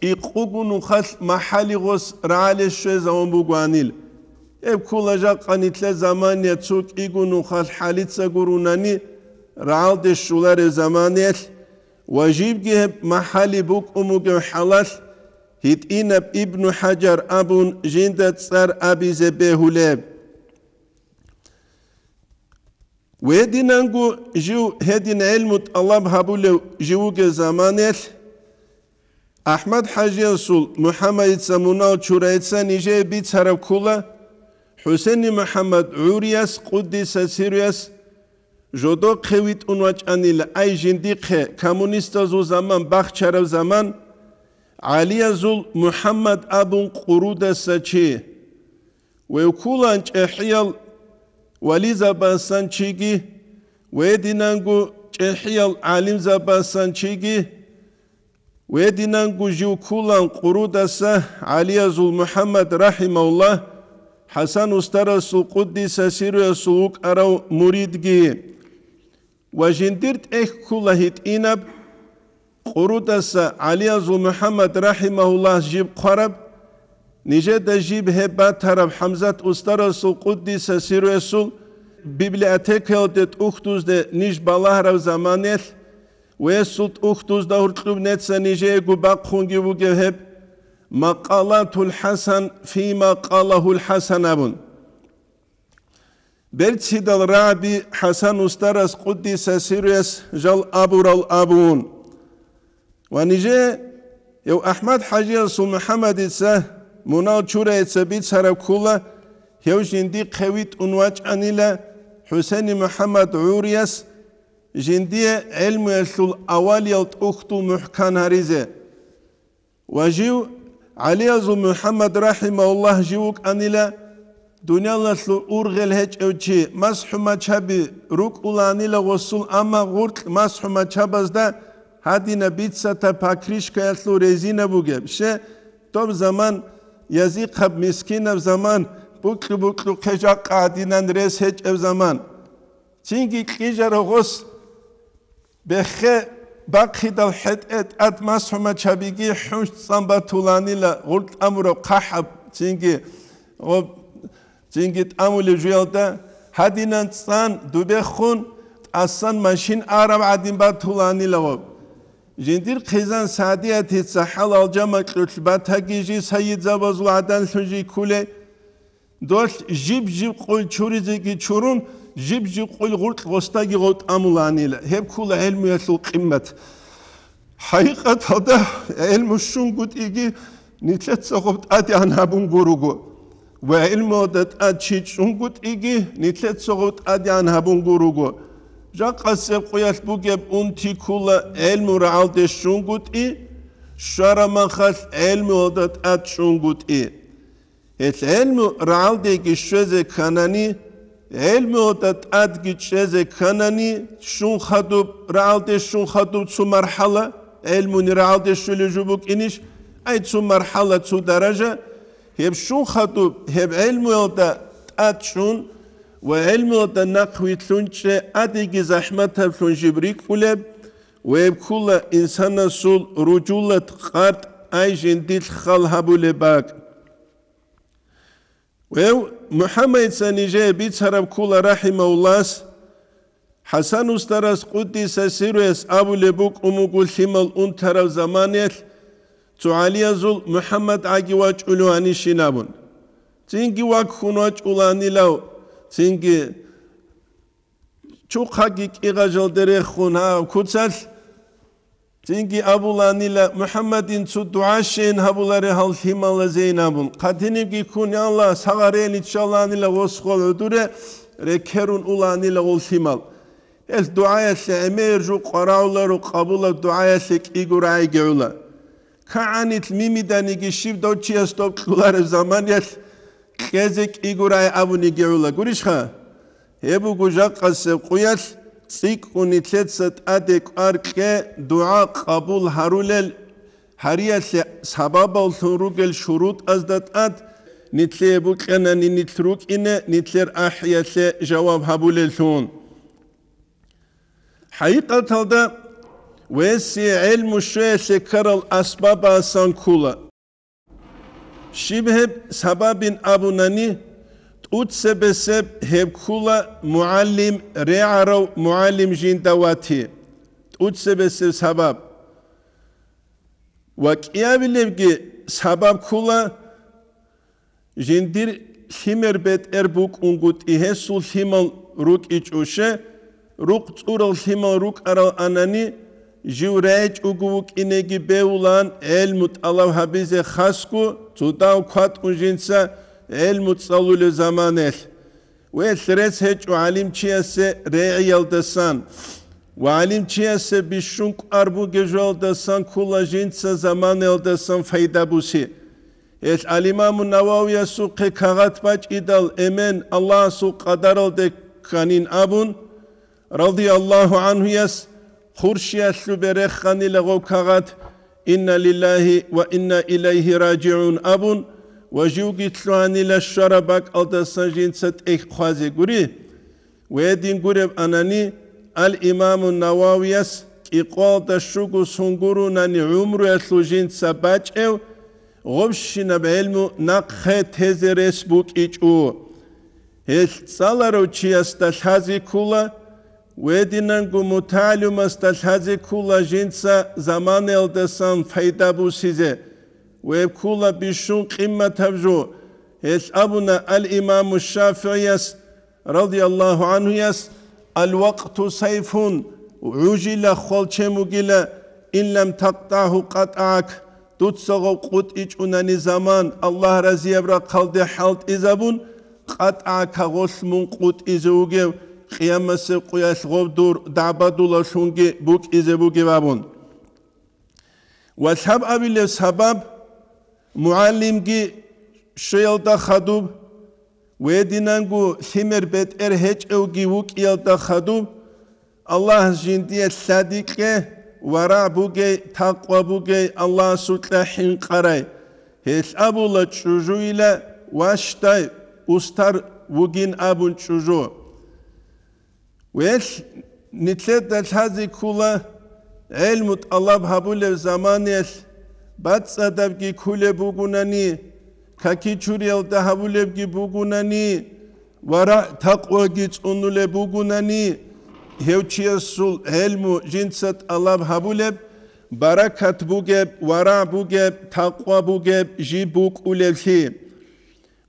кӀикъуго нухалъ махӀали гъос рагӀале щвезавун бугоанил. Гьеб ккула жакъа нилъер замания цо кӀиго нухалъ хӀалица гурунани рагӀалде щуларев заманиялъ ва жибги гьеб махӀали букӀун бугев хӀалалъ, гьитӀинаб Ибну ХӀажар абун жинда цӀар абизе бегьулеб. Гьединанго жив гьедин гӀелму тӀалаб гьабулев жив вугев заманиялъ, АхӀмад-хӀажиясул МухӀаммадица мунал чурайца нижее бицараб ккула, ХӀусени МухӀаммад гӀурияс, къуддиса сируяс, жодохъе витӀун вачӀанила, ай жиндихъе, коммунистазул заман бахчараб заман, ГӀалиязул МухӀаммад абун къурудаса чи. Вев ккулан чӀехӀиял вализабасан чиги, ва гьединанго чӀехӀиял гӀалимзабасан чиги, ва гьединанго жив ккулан къурудаса ГӀалиязул МухӀаммад рахӀимагьуллагь, ХӀасан устарасул къуддиса сируясул вукӀарав муридги. Ва жиндир тӀехь ккула гьитӀинаб, къурудаса ГӀалиязул МухӀаммад рахӀимагьуллагь жиб хъвараб, нижеда жиб гьеб батараб ХӀамзат устарасул къуддиса сируясул библиотекаялде тӀухьдузде ниж балагьараб заманаялъ, ва гьесул тӀухьдузда гьоркьоб неца нижеего бахъунги бугеб гьеб, Макъалатул ХӀасан фима къалагьул ХӀасан абун. Берцидал рагӀаби ХӀасан устарас къуддиса сируяс жал абурал абун. Ва нижее гьев АхӀмад-хӀажиясул МухӀаммадица мунал чурайца бицараб ккула, гьев жиндихъе витӀун вачӀанила ХӀусени МухӀаммад гӀурияс жиндие гӀелмуялъул авалиял тӀухьдул мухӀкан гьаризе. Ва жив, ГӀалиязул МухӀаммад рахӀимагьуллагь жив вукӀанила, дуниялалъул ургъел гьечӀев чи, масхӀу мачаби рукӀуланила гъосул, амма гъуркь масхӀу мачабазда гьадина бицата покрышкаялъул резина бугеб. Ще, доб заман, язихъаб мискинаб заман, букьу-букьухъе жакъа гьадинан рес гьечӀеб заман. Цинги кьижарав гъос бехе бахъидал хӀетӀе тӀад масхӀу мачабиги хӀунч цӀан батуланила гъуркь тӀамураб хъахӀаб, цинги гъоб-, цинги тӀамулеб жуялда, гьадинан цӀан дубехун тӀасан машин араб гӀадин батуланила гъоб. Жиндир хъизан Саадиятица хӀалал жамакьулъ батаги жи сайидзабазул гӀаданлъун жи ккулей. Долъ жиб-жиб къуй чуризеги чурун, жиб-жиб къуй гъуркь гъостаги гъов тӀамуланила. Гьеб ккула гӀелмуялъул къиммат. ХӀакъикъаталда гӀелму щунгутӀиги нилъеца гъоб тӀадегӀан гьабун гуруго. Ва гӀелмуялда тӀад чи чӀунгутӀиги нилъеца гъоб тӀадегӀан гьабун гуруго. Жакъасеб къуялъ бугеб унти ккула гӀелму рагӀалде щунгутӀи, щвараб махалъ гӀелмуялда тӀад чӀунгутӀи. Гьелъ гӀелму рагӀалдеги щвезе кканани, гӀелмуялда тӀадги чӀезе кканани, щун хадуб, рагӀалде щун хадуб цо мархӀала, гӀелмуни рагӀалде щвелеб жо букӀинищ, ай цо мархӀала, цо даража, гьеб щун хадуб, гьеб гӀелмуялда тӀад чӀун ва гӀелмуялда нахъвилълъун чӀей тӀадеги захӀматаблъун жиб рикӀкӀулеб, ва гьеб ккула инсанасул ружулат къартӀ, ай жиндилъ хал гьабулеб бакӀ. Гьев МухӀаммадица нижее бицараб ккула рахӀимагьуллагьас, ХӀасан устарас къуддиса сируяс абулеб букӀун буго лъимал унтараб заманаялъ цо гӀалиязул МухӀаммад гӀаги вачӀулев гьанищин абун. Цинги ваккун вачӀуланилав, цинги чухъаги кӀигъажалде рехун гьав куцалъ, цинги абуланила, МухӀаммадин цо дугӀа щейин гьабуларе гьал лъималазейин абун. Хъатинибги ккун, я Аллагь, сагъарейин иччаланила гъос гъол гӀодоре, рекерун уланила гъол лъимал. Гьел дугӀаялъе гӀемер жо къварагӀуларо, къабулаб дугӀаялъе кӀиго рагӀиги гӀула. КагӀанилъ мимиданиги щиб дов чияс доб кьолареб заманаялъ кьезе кӀиго рагӀи абуниги гӀула. Гурищха? Гьеб буго жакъасеб къуялъ цӀикӀкӀун нилъеца тӀаде кӀвар кье, дугӀа къабул гьарулел гьариялъе сабабаллъун ругел шурутӀазда тӀад нилъее букьанани нилъ рукӀине нилъер ахӀиялъе жаваб гьабулеллъун. ХӀакъикъаталда, весие гӀелму щвеялъе ккарал асбабасан ккула. Щиб гьеб сабабин абунани, тӀуцебесеб гьеб ккула мугӀалим, регӀарав мугӀалим жинда вати. ТӀуцебесеб сабаб. Ва кӀиабилебги сабаб ккула, жиндир лъимер бетӀер букӀунгутӀи гьесул лъимал рукӀичӀуше, рукъ цӀурал лъимал рукӀарал анани, жив регӀичӀого вукӀинеги бегьулаан гӀелму тӀалаб гьабизе, хасго цо дагь кватӀун жинца гӀелму цӀалулев заманаялъ. Гьелъ рес гьечӀо гӀалимчиясе регӀиялдасан ва гӀалимчиясе бищун кӀвар бугеб жоялдасан ккола жинца заманаялдасан пайда буси. Гьелъ ал-Имаму Нававиясухъе кагъат бачӀидал эмен Аллагьасул къадаралде кканин абун, радияллагьу гӀанхуяс хурщиялъубе реханила гъоб кагъат, «Инна лиллагьи ва инна илайгьи ражигӀун», абун, ва живги лъугьанила щвараб бакӀалдасан жинца тӀехь хъвазе гури. Гьедин гуреб анани, ал-Имаму Нававияс кӀикъоялда щуго сон гурунани гӀумруялъул жинца бачӀев, гъобщинаб гӀелму нахъе тезе рес букӀичӀо. Гьелъ цӀаларав чиясда лъазе ккола, гьединанго мутагӀалимасда лъазе ккола жинца заманаялдасан пайда бусизе, гьеб ккола бищун къимматаб жо. Гьелъ абуна ал-Имаму ШафигӀияс, радияллагьу гӀанхуяс: «Ал-вакъту сайфун», гӀужила хвалчен бугила, «ин лам такътагьу къатӀагӀак», дуца гъоб къутӀичӀунани заман, Аллагь разияб рахъалде хӀалтӀизабун, къатӀагӀак гъолъ мун къутӀизе вугев, къиямасеб къуялъ гъоб дур дагӀбадулавлъунги букӀизе бугеб абун. Ва лъабабилеб сабаб, мугӀалимги щвеялда хадуб, гьединанго лъимер бетӀер гьечӀевги вукӀиялда хадуб, Аллагьас жиндие лъади кье, варагӀ бугей, такъва бугей, Аллагьасукьа хӀинкъарай, гьелъ абула чӀужуйила, ващдай, устар вугин абун чӀужу. Гьелъ нилъеда лъазе ккола, гӀелму тӀалаб гьабулеб заманаялъ бацӀцӀадабги кколеб бугунани, какичуриялда гьабулебги бугунани, варагӀ-такъваги цӀунулеб бугунани, гьев чиясул гӀелму жинца тӀалаб гьабулеб, баракат бугеб, варагӀ бугеб, такъва бугеб жиб букӀулевлъи.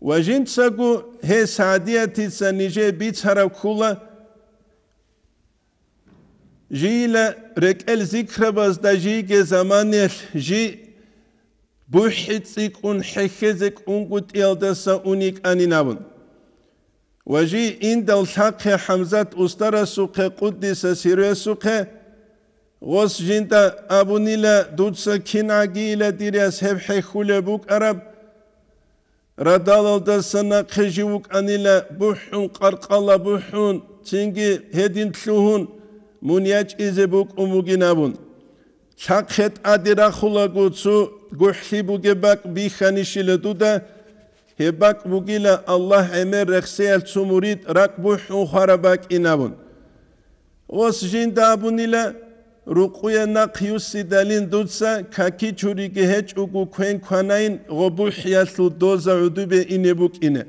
Ва жинцаго гьес гьадиятица нижее бицараб ккола, жийила рекӀел зикрабазда жийге заманаялъ жий бухӀи цӀикӀкӀун хӀехьезе кӀунгутӀиялдаса ун йикӀанин абун. Ва жий индал лъахъе ХӀамзат устарасухъе, къуддиса сирруясухъе, гъос жинда абунила, дуца кин гӀагийила дир яс гьеб хӀехьулеб букӀараб, радалалдаса нахъе жив вукӀанила бухӀун, къаркъала бухӀун, цинги гьедин лъугьун, мун ячӀизе букӀун бугин абун. Лъахъе тӀаде рахулаго цо гухӀлъи бугеб бакӀ бихьанищила дуда, гьеб бакӀ бугила Аллагь гӀемер рехсеялъ цо мурид ракӀ бухӀун хвараб бакӀин абун. Гъос жинда абунила, рукъуе нахъ юссидалин дуца какичуриги гьечӀого квен кванайин гъо бухӀиялъул доза гӀудубе ине букӀине.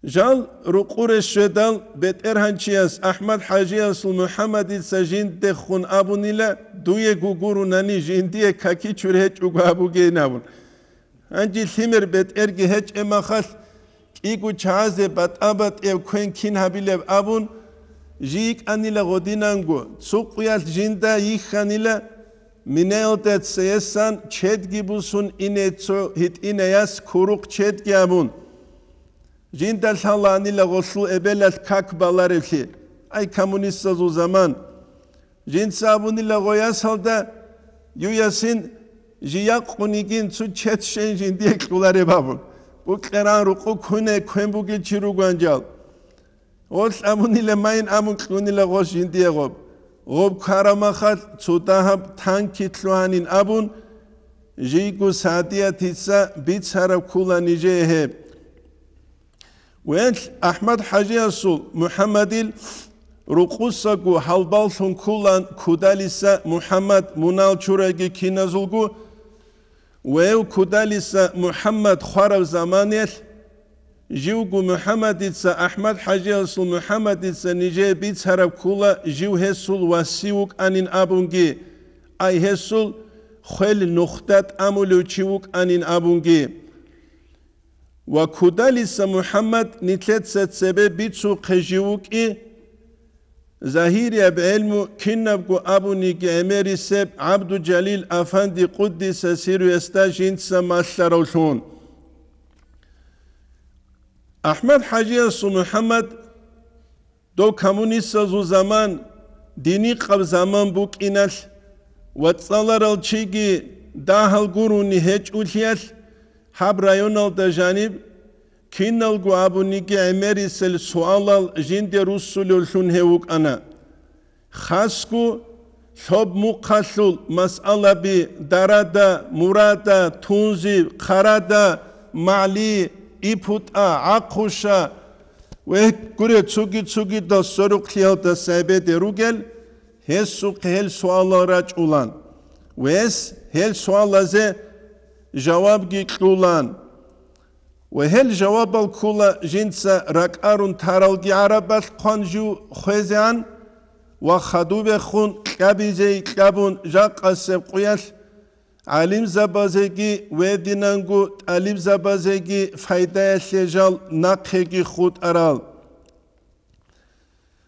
Жал рукъуре щведал, бетӀергьанчияс АхӀмад-хӀажиясул МухӀаммадица жиндехун абунила, дуего гурунани жиндие какичур гьечӀого абугейин абун. Гьанже лъимер бетӀерги гьечӀеб махалъ, кӀиго чагӀазе батӀа-батӀияб квен кин гьабилеб абун, жий йикӀанила гъодинанго, цо къуялъ жинда йихьанила, минаялда цеесан чедги бусун ине цо гьитӀинаяс курухъ чедги абун. Жинда лъалаанила гъолъул эбелалъ как баларевлъи, ай, коммунистазул заман. Жинца абунила гъоясалда, юясин жиякъунигин цо чед щен жиндие кьулареб абун. Букьаран рукъу куне квен бугел чи ругванжал. Гъолъ абунила майин абун кьунила гъос жиндие гъоб. Гъоб кварамахал цо дагьаб танки лъугьанин абун, жийго садиятица бицараб ккула нижее гьеб. Венлъ АхӀмад-хӀажиясул МухӀаммадил рукъусаго гьалбаллъун ккулан Кудалиса МухӀаммад, мунал чурайги киназулго, вев Кудалиса МухӀаммад хварав заманаялъ, живго МухӀаммадица, АхӀмад-хӀажиясул МухӀаммадица нижее бицараб ккула жив гьесул васи вукӀанин абунги, ай гьесул хвел нухда тӀамулев чи вукӀанин абунги. Ва Кудалиса МухӀаммад нилъеца цебе бицухъе жив вукӀи, Загьирияб гӀелму кинабго абуниги гӀемерисеб ГӀабдужалил Афанди къуддиса сирругьу гьесда жинца малъаравлъун. АхӀмад-хӀажиясул МухӀаммад дов коммунистазул заман, динихъаб заман букӀиналъ ва цӀаларал чиги дагьал гурони гьечӀолъиялъ, гьаб районалда жаниб киналго абуниги гӀемерисел суалал жинде руссулевлъун гьев вукӀана. Хасго лъоб мухъалъул масъалаби: дарада, мурада, тунзиб, хъарада, магӀли, ипутӀа, гӀахъуша, ва гуре цуги-цугидал сорухълъиялдаса гьебеде ругел, гьесухъе гьел суалал рачӀулан, ва гьес гьел суалазе жавабги кьулан. Ва гьел жавабал ккола жинца ракӀарун таралги гӀарабалъ хъван жив хвезегӀан ва хадубехун кьабизе кьабун жакъасеб къуялъ гӀалимзабазеги ва гьединанго тӀалибзабазеги файдаялъе жал нахъеги хутӀарал.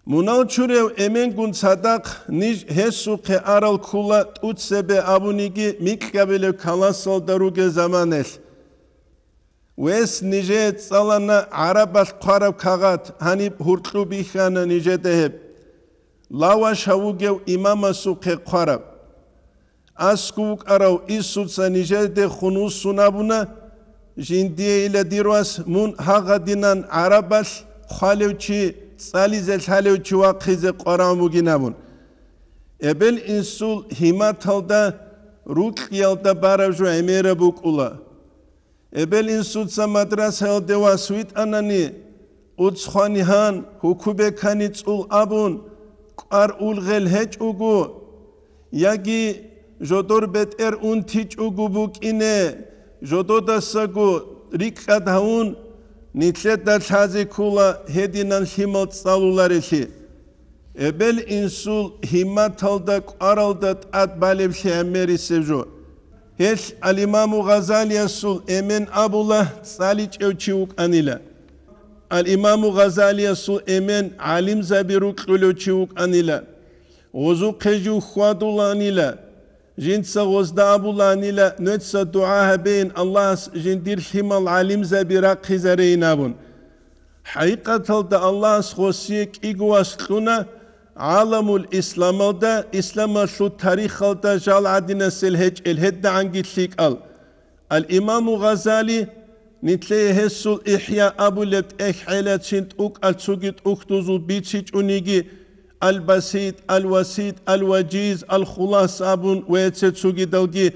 Мунал чурев эменгун цадахъ ниж гьесухъе арал ккола тӀуцебе абуниги микьабилеб каласалда ругел заманалъ. Вес нижее цӀалана гӀарабалъ хъвараб кагъат, гьаниб гьуркьу бихьана нижеда гьеб. Лаваш гьавугев имамасухъе хъвараб. АскӀов вукӀарав Иисуца нижедехун вуссун абуна: «Жиндие ила, дир вас, мун гьагъадинан гӀарабалъ хъвалев чи, цӀализе лъалев чи вахъизе къварагӀун вугин», – абун. Эбел-инсул гьиматалда рукьиялда бараб жо гӀемераб букӀула. Эбел-инсуца мадрасаялде вас витӀанани, уцхъвани гьан, гьукубекани цӀул абун, кӀвар улгъел гьечӀого, яги жодор бетӀер унтичӀого букӀине, жододасаго рикӀкӀад гьавун, нилъеда лъазе ккола гьединан лъимал цӀалуларелъи. Эбел-инсул гьимматалда кӀваралда тӀад балеблъи гӀемерисеб жо. Гьелъ ал-Имаму Гъазалиясул эмен абула цӀаличӀев чи вукӀанила. Ал-Имаму Гъазалиясул эмен гӀалимзаби рукьулев чи вукӀанила. Гъозухъе жив хьвадуланила. Жинца гъозда абуланила: «Нуеца дугӀа гьабейин, Аллагьас жиндир лъимал гӀалимзаби рахъизарейин», – абун. ХӀакъикъаталда Аллагьас гъосие кӀиго вас кьуна гӀаламул исламалда, исламалъул тарихалда жал гӀадинасел гьечӀел гьедагӀанги лъикӀал. Ал-Имаму Гъазали, нилъее гьесул ИхӀя абулеб тӀехь гӀелачин тӀукӀал цоги тӀухьдузул бицичӀониги, Ал-Басит, Ал-Васит, Ал-Важиз, Ал-Хулас абун ва гьеце цогидалги,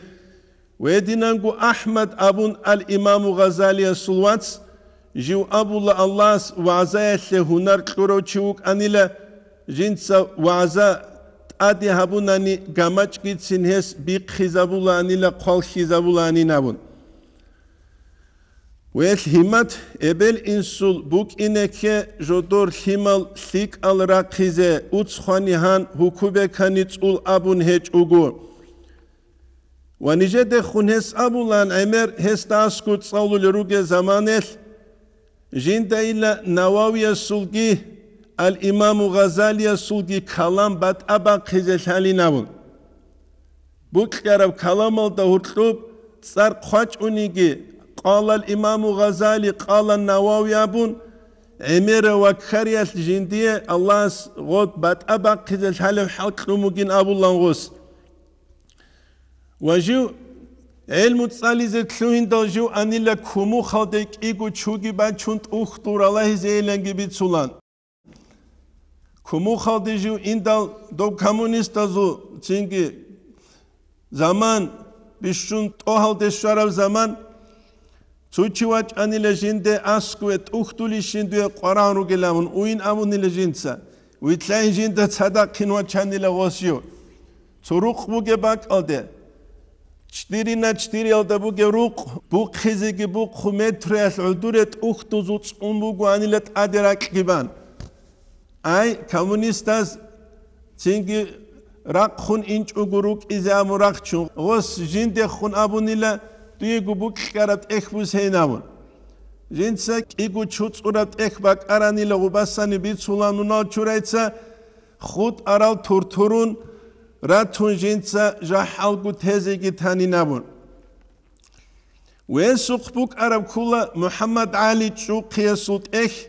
ва гьединанго АхӀмад абун ал-Имаму Гъазалиясул вац, жив абула Аллагьас вагӀзаялъе гьунар кьурав чи вукӀанила, жинца вагӀза тӀаде гьабунани гамачӀгицин гьес бихъизабулаанила, хъвалхьизабулаанин абун. Велъ гьимат эбел-инсул букӀине кке жодор лъимал лъикӀал рахъизе, уцхъвани гьан, гьукубекани цӀул абун гьечӀого. Ва нижедехун гьес абулаан гӀемер гьесда аскӀор цӀалулел ругел заманаялъ, жиндайила Нававиясулги ал-Имаму Гъазалиясулги калам батӀа бахъизе лъалин абун. Букьараб каламалда гьоркьоб цӀар хъвачӀониги, «Къалал имаму Гъазали, къала Навави» абун, гӀемерав ваккариялъ жиндие Аллагьас гъоб батӀа бахъизе лъалеб хӀал кьун бугин абулан гъос. Ва жив гӀелму цӀализе лъугьиндал жив анила кумухалде кӀиго чуги бачун тӀухьдул ралагьизейиланги бицулан. Кумухалде жив индал дов коммунистазул цинги заман, бищун тӀогьалде щвараб заман, цо чи вачӀанила жинде аскӀове тӀухьдулищин дуе къварагӀун ругел абун, уйин абунила жинца. Вилълъайин жинда цадахъин вачанила гъос жив. Цо рукъ бугеб бакӀалде, чтири на чтириялда бугеб рукъ, бухъизеги бухъу метроялъ гӀодоре тӀухьдузул цӀун бугоанила тӀаде ракьги бан. Ай, коммунистаз цинги рахъун инчӀого рукӀизе абун рахчун, гъос жиндехун абунила дуего букьараб тӀехь бусейин абун. Жинца кӀиго чуцӀураб тӀехь бакӀаранила гъубасани бицулан унал чурайца, хутӀарал туртурун ратун жинца жахӀалгу тезеги танин абун. Гьесухъ букӀараб ккула МухӀаммад ГӀали ЧӀухъиясул тӀехь,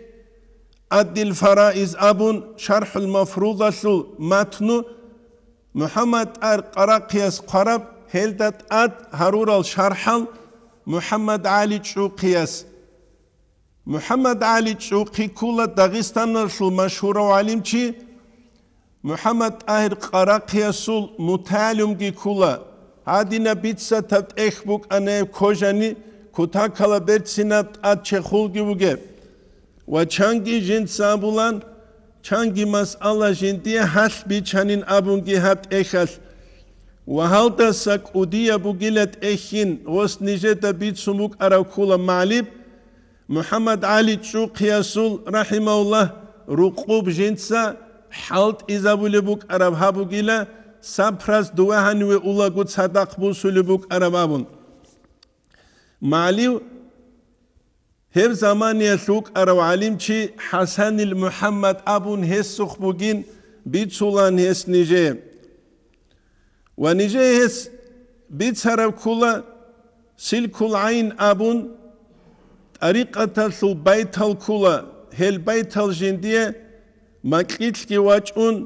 Аддил Фараиз абун, ШархӀул Мафрудалъул матну, МухӀаммад ТӀагьир Къарахъияс хъвараб, гьелда тӀад гьарурал шархӀал МухӀаммад ГӀали ЧӀухъияс. МухӀаммад ГӀали ЧӀухъи ккула Дагъистаналъул машгьурав гӀалимчи, МухӀаммад ТӀагьир Къарахъиясул мутагӀалимги ккула. Гьадинаб бицатаб тӀехь букӀана гьеб кожани, кутакала берцинаб тӀад чехулги бугеб. Ва чанги жинца абулан, чанги масъала жиндие гьалъ бичанин абунги гьаб тӀехьалъ. Ва гьалдаса кӀудияб бугила тӀехьин, гъос нижеда бицун букӀараб ккула магӀлиб, МухӀаммад ГӀали ЧӀухъиясул, рахӀимагьуллагь, рукъуб жинца хӀалтӀизабулеб букӀараб гьаб бугила, сапрас дова гьаниве улаго цадахъ бусулеб букӀараб абун. МагӀлив гьеб заманиялъ вукӀарав гӀалимчи ХӀасанил МухӀаммад абун гьесухъ бугин бицулан гьес нижее. Ва нижее гьес бицараб ккула Силкул ГӀайн абун, тӀарикъаталъул байтал ккула, гьел байтал жиндие макьилъги вачӀун,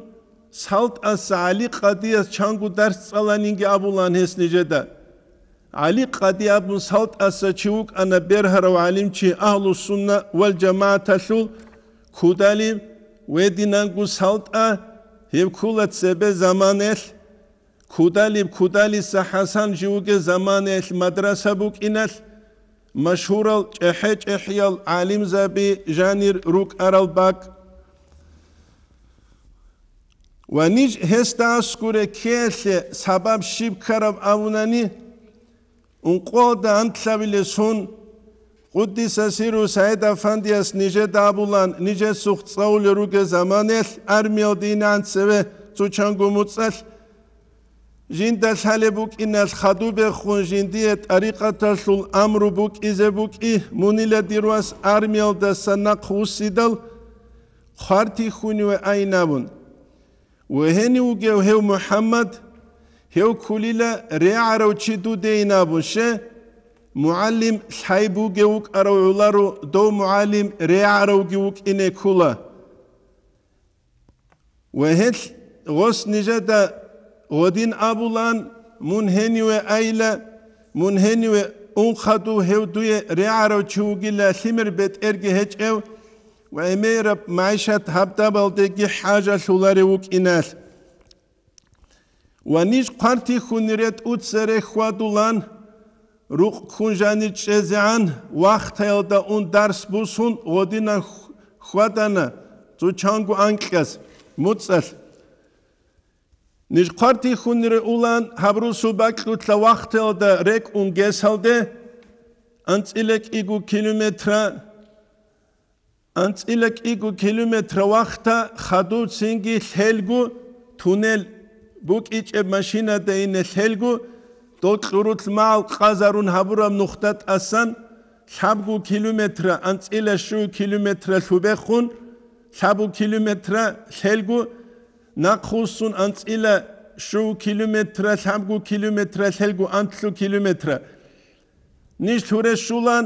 СалтӀаса ГӀали Къадияс чанго дарс цӀаланинги абулан гьес нижеда. ГӀали Къади абун СалтӀаса чи вукӀана бергьарав гӀалимчи, Агьлу-сунна вал-жамагӀаталъул кудалиб, гьединанго СалтӀа, гьеб ккула цебе заманаялъ, кудалиб, кудалиса ХӀасан жив вугев заманаялъ мадраса букӀиналъ, машгьурал чӀехӀе-чӀехӀиял гӀалимзаби жанир рукӀарал бакӀ. Ва ниж гьесда аскуре ккеялъе сабаб щиб ккараб абунани, ункъоялда анлъабилесун, Къуддиса сирругьу СагӀид-афандияс нижеда абулан, нижесухъ цӀалулел ругел заманаялъ армиялде инегӀан цеве цо чанго муцӀалъ, жинда лъалеб букӀиналъ хадубехун жиндие тӀарикъаталъул амру букӀизе букӀи, мунила дир вас армиялдаса нахъ вуссидал, хъвартихьуниве айин абун. Вегьенив вугев гьев МухӀаммад, гьев ккулила регӀарав чи дудейин абун, ще, мугӀалим лъай бугев вукӀарав гӀоларо дов мугӀалим регӀаравги вукӀине ккула. Ва гьелъ гъос нижеда гъодин абулан, мун гьениве айила, мун гьениве ун хадув гьев дуе регӀарав чи вугила лъимер бетӀерги гьечӀев ва гӀемераб магӀишат гьабдабалдеги хӀажалъуларев вукӀиналъ. Ва ниж хъвартихьунире тӀуцере хьвадулан, рукъ ккун жанир чӀезегӀан, вахтаялда ун дарс бусун гъодинан хь-, хьвадана цо чанго анкьас, муцӀалъ. Ниж хъвартихьунире улан, гьаб русу бакьулъа вахтаялда рекӀун гесалде, анцӀила кӀиго километра, анцӀила кӀиго километра вахта хадув цинги лъелго туннел букӀичӀеб машинада ине лъелго, дол кьурулъ магӀал къазарун гьабураб нухда тӀасан лъабго километра, анцӀила щуго километра лъубехун, лъабго километра лъелго, нахъвуссун анцӀила щуго километра, лъабго километра лъелго анлъго километра. Ниж лъуре щулан,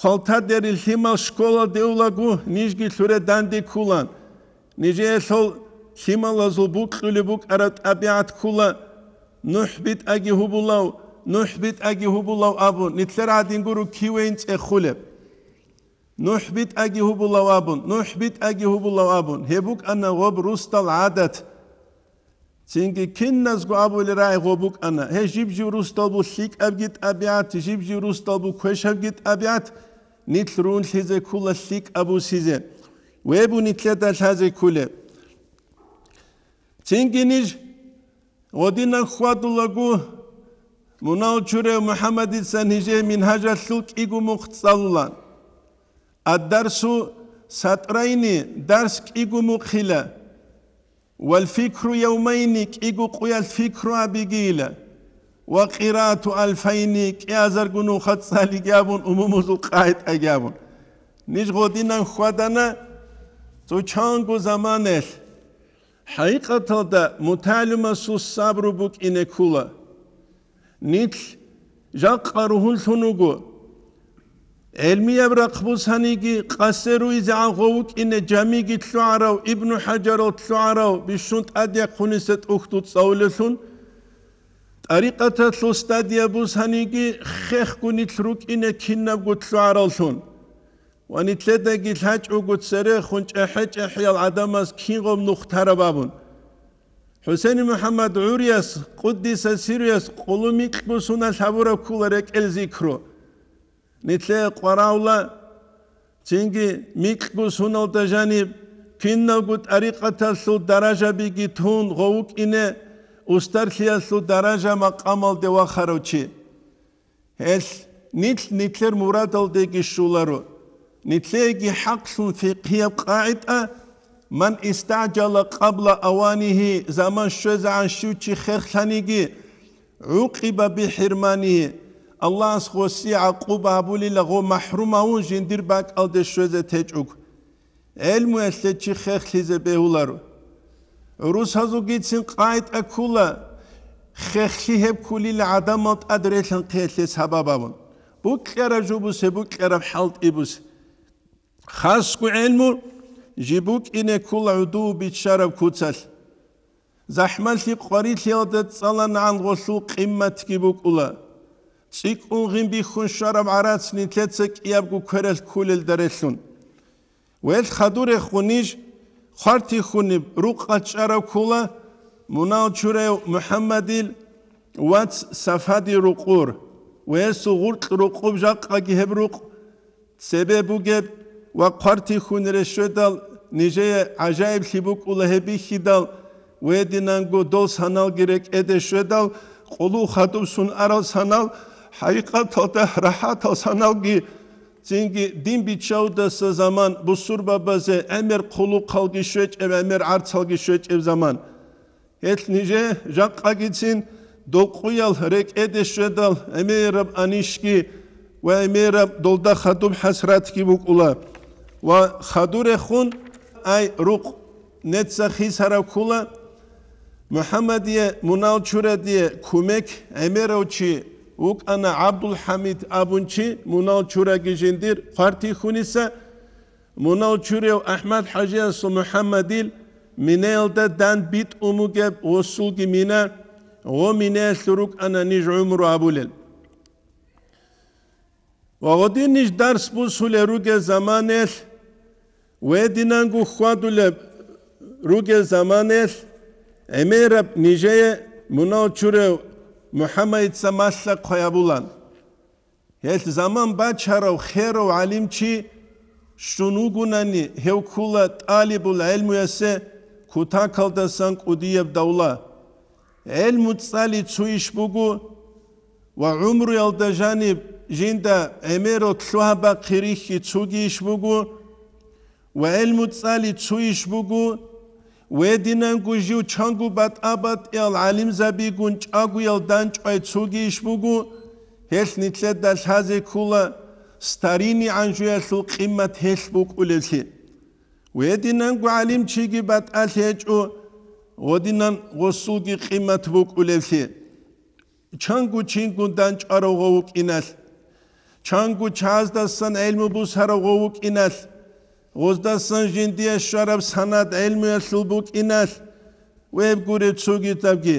хъвалтадери лъимал школалде улаго, нижги лъуре данде ккулан. Нижеялъул лъималазул букьулеб букӀараб тӀабигӀат ккула, НухӀ битӀаги гьубулав, НухӀ битӀаги гьубулав абун, нилъер гӀадин гуро кивейин цӀехулеб. НухӀ битӀаги гьубулав абун, НухӀ битӀаги гьубулав абун, гьеб букӀана гъоб русдал гӀадат. Цинги киназго абулел рагӀи гъоб букӀана, гьей жиб-жиб русдал бу лъикӀабги тӀабигӀат, жиб-жиб русдал бу квешабги тӀабигӀат, нилъ рунлъизе ккула лъикӀаб бусизе, вебу нилъеда лъазе ккулеб. Цинги ниж гъодинан хьвадулаго, мунагьал чурав МухӀаммадица нижее мингьажалъул кӀиго мухъ цӀалулан. Ад-дарсу сатрайни, дарс кӀиго мухъила. Вал фикру явмайни, кӀиго къуялъ фикру абигийила. Ва къираату алфайни, кӀиазарго нуха цӀалиги абун, умумузул къагӀидаги абун. Ниж гъодинан хьвадана цо чанго заманаялъ. ХӀакъикъаталда мутагӀалимасул сабру букӀине ккула. Нилъ жакъа ругьунлъун вуго. ГӀелмияб рахъ бусаниги, къасе руизегӀан гъов вукӀине жамиги лъугӀарав, Ибну ХӀажарал лъугӀарав, бищун тӀадехъуниса тӀухьдул цӀалулевлъун, тӀарикъаталъул стадия бусаниги, хехго нилъ рукӀине кинабго лъугӀаравлъун. Ва нилъедаги лъачӀого церехун чӀехӀе-чӀехӀиял гӀадамаз кингъаб нух тараб абун. ХӀусейн МухӀаммад ГӀурияс, къуддиса сирруяс, къулу микьго суналъ гьабураб ккула рекӀел зикру. Нилъее къваравла, цинги микьго суналда жаниб, киналго тӀарикъаталъул даражабиги тун гъов вукӀине, устарлъиялъул даража-макъамалде вахарав чи. Гьелъ нилъ нилъер мурадалдеги щоларо. Нилъееги хӀакълъун фикъгьияб къагӀида: «Ман истагӀжала къабла аванигьи», заман щвезегӀан щив чи хехлъаниги, «гӀукъиба бихӀирманигьи», Аллагьас гъосие гӀакъуба гьабулила, гъо махӀрум гьавун жиндир бакӀалде щвезе течӀого. ГӀелмуялъе чи хехлъизе бегьуларо. ГӀурусазулгицин къагӀида ккула, хехлъи гьеб ккулила гӀадамал тӀад релъанхъиялъе сабаб абун. Букьараб жо бусе, букьараб хӀалтӀи бусе. Хасго гӀелму жиб букӀине ккула гӀодов биччараб куцалъ. ЗахӀмалъи къварилъиялда цӀаланагӀан гъолъул къимматги букӀула. ЦӀикӀкӀун гъин бихьун щвараб гӀарац нилъеца кӀиябго квералъ кколелда релълъун. Велъ хадурехун ниж хъвартихьунеб рукъалъ чӀараб ккула мунал чурав МухӀаммадил вац Сафади рукъур, ва гьесул гъуркь рукъуб жакъаги гьеб рукъ цебе бугеб ва хъвартихьунеб щведал, нижее гӀажаиблъи букӀула гьеб бихьидал, ва гьединанго дол саналги рекӀеде щведал, къулу хадуб сун арал санал, хӀакъикъаталда рахӀатал саналги, цинги дин биччавдаса заман, бусурбабазе гӀемер хъулухъалги щвечӀеб, гӀемер гӀарцалги щвечӀеб заман. Гьелъ нижее жакъагицин докъуял рекӀеде щведал гӀемераб анищги ва гӀемераб долда хадуб хӀасратги букӀула. Ва хадурехун, ай рукъ, неца хисараб ккула, МухӀаммадие мунал чурадие кумек гӀемерав чи вукӀана ГӀабдулхӀамид абун чи, мунал чураги жиндир хъвартихьуниса, мунал чурав АхӀмад-хӀажиясул МухӀаммадил минаялда дандбитӀун бугеб гъосулги мина, гъо минаялъур рукӀана ниж гӀумру абулел. Ва гъодин ниж дарс бусулел ругел заманаялъ, ва гьединанго хьвадулеб ругел заманаялъ, гӀемераб нижее мунал чурав МухӀаммадица малъа-хъвай гьабулан. Гьелъ заман бачарав херав гӀалимчи щун вугунани, гьев ккула тӀалибул гӀелмуясе кутакалдасан кӀудияб давла. ГӀелму цӀали цо иш буго ва гӀумруялда жаниб жинда гӀемерал лъугьа-бахъи рихьи цоги иш буго, ва гӀелму цӀали цо иш буго, ва гьединанго жив чанго батӀа-батӀиял гӀалимзабигун чӀагоял данчӀвай цоги иш буго, гьелъ нилъеда лъазе ккула старинигӀан жоялъул къимат гьелъ букӀулевлъи. Ва гьединанго гӀалимчиги батӀалъи гьечӀо, гъодинан гъосулги къимат букӀулевлъи. Чанго чингун данчӀварав гъов вукӀиналъ, чанго чагӀаздасан гӀелму бусарав гъов вукӀиналъ, гъоздасан жиндие щвараб санад гӀелмуялъул букӀиналъ, веб гуреб цогидабги.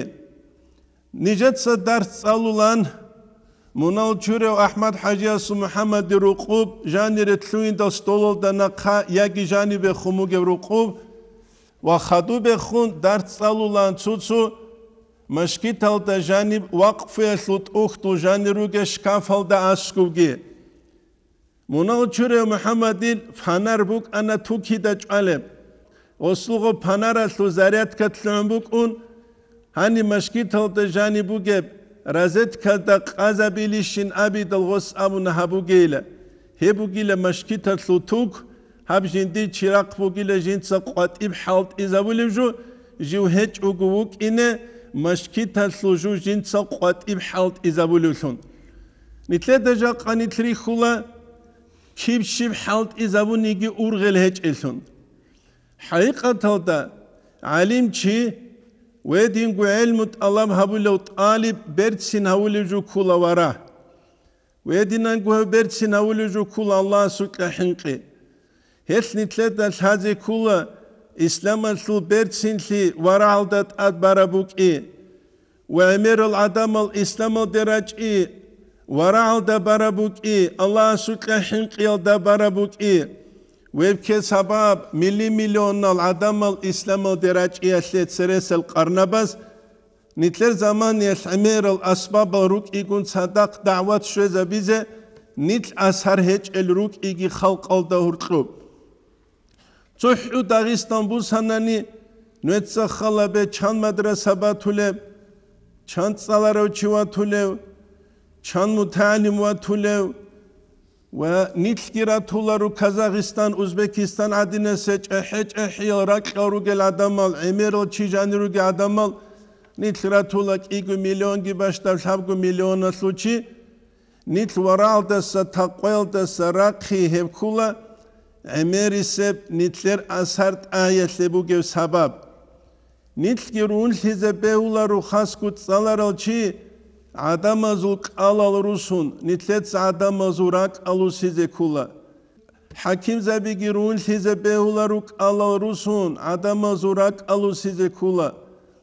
Нижеца дарс цӀалулан, мунал чурав АхӀмад-хӀажиясул МухӀаммадил рукъуб жанире лъугьиндал столалда нахъа яги жанибе хун бугеб рукъуб, ва хадубехун дарс цӀалулан цо-цо машгиталда жаниб вакъфуялъул тӀухьдул жанир ругел шкафалда аскӀубги. Мунал чурав МухӀаммадил фанар букӀана тукида чӀвалеб. Гъосулго фанаралъул зарядка лъугӀун букӀун, гьаниб машгиталда жаниб бугеб розеткада къазабилищин абидал гъос абуна гьабугейила. Гьеб бугила машгиталъул тук, гьаб жиндир чирахъ бугила жинца къватӀиб хӀалтӀизабулев жо, жив гьечӀого вукӀине, машгиталъул жо жинца къватӀиб хӀалтӀизабулевлъун. Нилъеда жакъа нилъ рихьула, киб щиб хӀалтӀизабуниги ургъел гьечӀелъун. ХӀакъикъаталда, ГӀалимчи ва динго гӀелму тӀалаб гьабулев тӀалиб берцин гьавулев жо ккола вара. Ва динанго гьев берцин гьавулев жо ккола Аллагьасукьа хӀинкъи. Гьелъ нилъеда лъазе ккола исламалъул берцинлъи варагьалда тӀад бараб букӀи. Ва гӀемерал гӀадамал исламалде рачӀи, варагьалда бараб букӀи, Аллагьасукьа хӀинкъиялда бараб букӀи. Веб ккес гьабаб, милли-миллионал гӀадамал исламалде рачӀиялъе цересел къарнабаз, нилъер заманиялъ гӀемерал асбабал рукӀигун цадахъ дагӀват щвезабизе, нилъ асар гьечӀел рукӀиги халкъалда гьоркьоб. ЦохӀу Дагъистан бусанани, нуеца халабе чан мадраса батулеб, чан цӀаларав чи ватулев, чан мутагӀалим ватулев, ва нилъги ратуларо Казахстан, Узбекистан гӀадинасе чӀехӀе-чӀехӀиял ракьал ругел гӀадамал, гӀемерал чи жанир ругел гӀадамал, нилъ ратула кӀиго миллионги бащдаб лъабго миллионалъул чи, нилъ варагьалдаса, такъваялдаса рахъи гьеб ккула гӀемерисеб нилъер асар тӀагьиялъе бугев сабаб. Нилъги рунлъизе бегьуларо хасго цӀаларал чи гӀадамазул кӀалал русун, нилъеца гӀадамазул ракӀал русизе ккула. ХӀакимзабиги рунлъизе бегьуларо кӀалал русун, гӀадамазул ракӀал русизе ккула.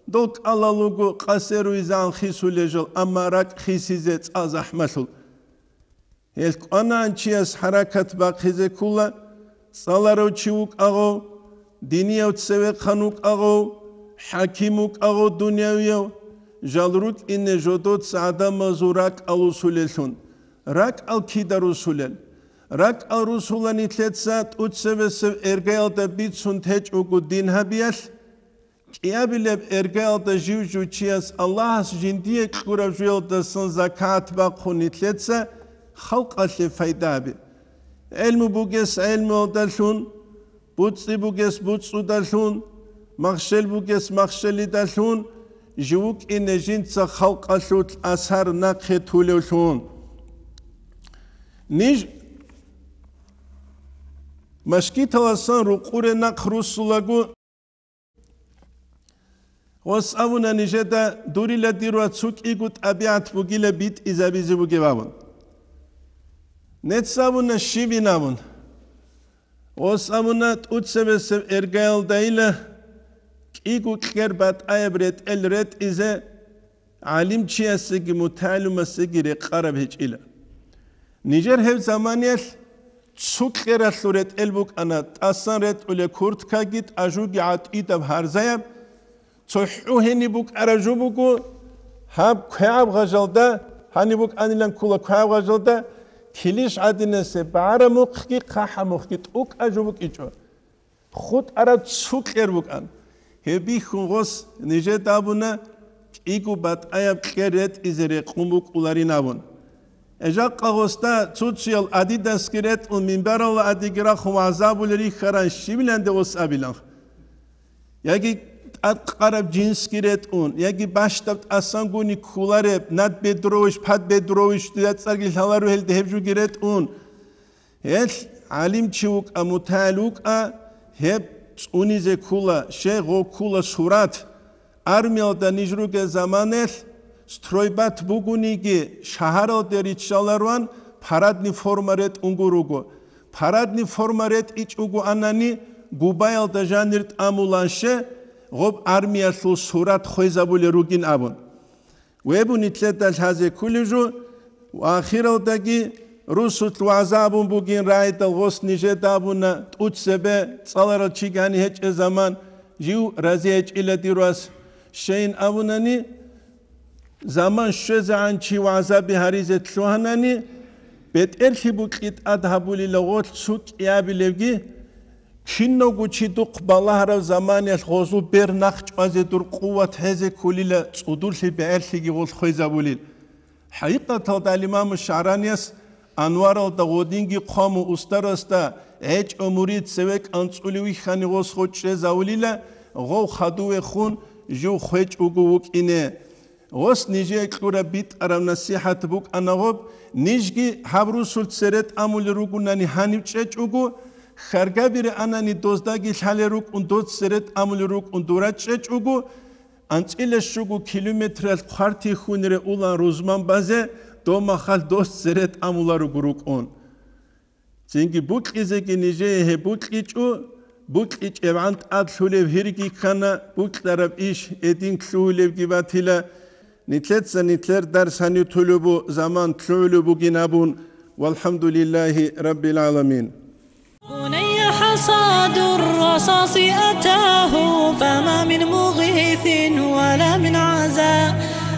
Дол кӀалал руго къасеруйзан хисулел жал, амма ракӀ хисизе цӀа захӀмалъул. Гьел кӀванаан чияс хӀаракат бахъизе ккула, цӀаларав чи вукӀагъов, динияв цевехъан вукӀагъов, хӀаким вукӀагъов дуниявияв, жал рукӀине жодоца гӀадамазул ракӀал русулеллъун. РакӀал кида русулел? РакӀал русула нилъеца тӀуцебесеб эргаялда бицун течӀого дин гьабиялъ, кӀиабилеб эргаялда жив-жив чияс Аллагьас жиндие кьураб жуялдасан закат бахъун нилъеца халкъалъе пайда гьаби. ГӀелму бугес гӀелмуялдалъун, буцӀцӀи бугес буцӀцӀудалъун, махщел бугес махщелидалъун, жив вукӀине жинца халкъалъулъ асар нахъе тулевлъун. Ниж машгиталасан рукъуре нахъ руссулаго, гъос абуна нижеда дурила дир ва цо кӀиго тӀабигӀат бугила битӀизабизе бугеб абун. Нецц абуна щибин абун. Гъос абуна тӀуцебесеб эргаялдайила кӀиго кьер батӀаяб ретӀел ретӀизе гӀалимчиясеги мутагӀалимасеги рекъараб гьечӀила. Нижер гьеб заманиялъ цо кьералъул ретӀел букӀана, тӀасан ретӀулеб курткаги тӀажуги гӀатӀидаб гьарзаяб, цохӀо гьениб букӀараб жо буго, гьаб квегӀаб гъажалда, гьаниб букӀанилан ккола квегӀаб гъажалда, килищ гӀадинасе багӀараб мухъги хъахӀаб мухъги тӀукӀа жо букӀичӀо. ХутӀараб цо кьер букӀан. Гьеб бихьун гъос нижеда абуна, кӀиго батӀаяб кьер ретӀизе рекъун букӀуларин абун. Жакъа гъосда цо-цоял адидасги ретӀун, минбаралда адиги рахун вагӀза абулел рихьаран щибиланде гъос абилан. Яги тӀадкъараб жинсги ретӀун, яги бащдаб тӀасангуни кколареб, над бедровищ, пад бедровищ, дуя цӀарги лъаларо гьелда гьеб жуги ретӀун. Гьелъ гӀалимчи вукӀа, мутагӀил вукӀа, гьеб цӀунизе ккула, щай гъо ккула сурат. Армиялда ниж ругел заманаялъ стройбат бугониги, шагьаралде риччаларуан парадный форма ретӀунго руго. Парадный форма ретӀичӀого анани, губаялда жанир тӀамуланще, гъоб армиялъул сурат хвезабулел ругин абун. Вебу нилъеда лъазе кколев жо, ва ахиралдаги русулъ вагӀза абун бугин рагӀидал гъос нижеда абуна, тӀуцебе цӀаларал чи гьани гьечӀеб заман, жив рази гьечӀила дир вас. Щайин абунани, заман щвезегӀан чи вагӀзаби гьаризе лъугьанани, бетӀерлъи букьи тӀад гьабулила гъолъ цо кӀиабилевги, Кинавго чи духъ балагьарав заманиялъ гъозул бер нахъ чӀвазе дур къуват гьезе кколила, цӀудурлъи бегӀерлъиги гъол хвезабулел. ХӀакъикъаталда ал-Имаму ШагӀранияс Анваралда гъодинги хъваму устарасда гӀечӀо мурид цеве кӀанцӀулев вихьани гъос гъо чӀезавулила, гъов хадуве хун жив хвечӀого вукӀине. Гъос нижее кьураб битӀараб насихӀат букӀана гъоб, нижги гьаб русул цере тӀамулел ругунани гьанив чӀечӀого, Хьаргаби рагӀанани доздаги лъалел рукӀун, дос цере тӀамулел рукӀун, дов рачӀчӀечӀого, анцӀила щуго километралъ хъвартихьунре улан рузман базе, дов махалъ дос цере тӀамуларого рукӀун. Цинги букьизеги нижее гьеб букьичӀо, букьичӀебгӀан тӀад лъулеб гьирги ккана, букьараб иш гьедин лъугьулебги батила, нилъеца нилъер дарс гьанив толеб бу, заман лъугӀулеб бугин абун, валхӀамдулиллагьи раббил гӀаламин. بني حصاد الرصاص أتاه فما من مغيث ولا من عزاء.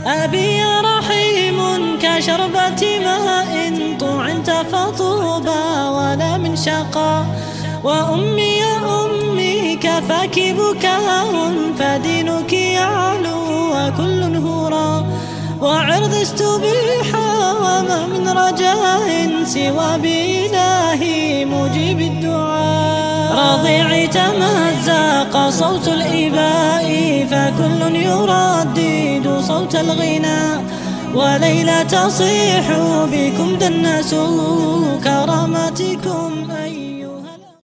أبي يا رحيم كشربة ماء طعنت فطوبى ولا من شقاء. وأمي يا أمي كفاك بكاء فدينك يعلو وكل هراء. وعرض استبيح وما من رجاء سوى بإلهي مجيب الدعاء. رضيعي تمزق صوت الإباء فكل يردد صوت الغناء. وليلى تصيح بكم دنسوا كراماتكم أي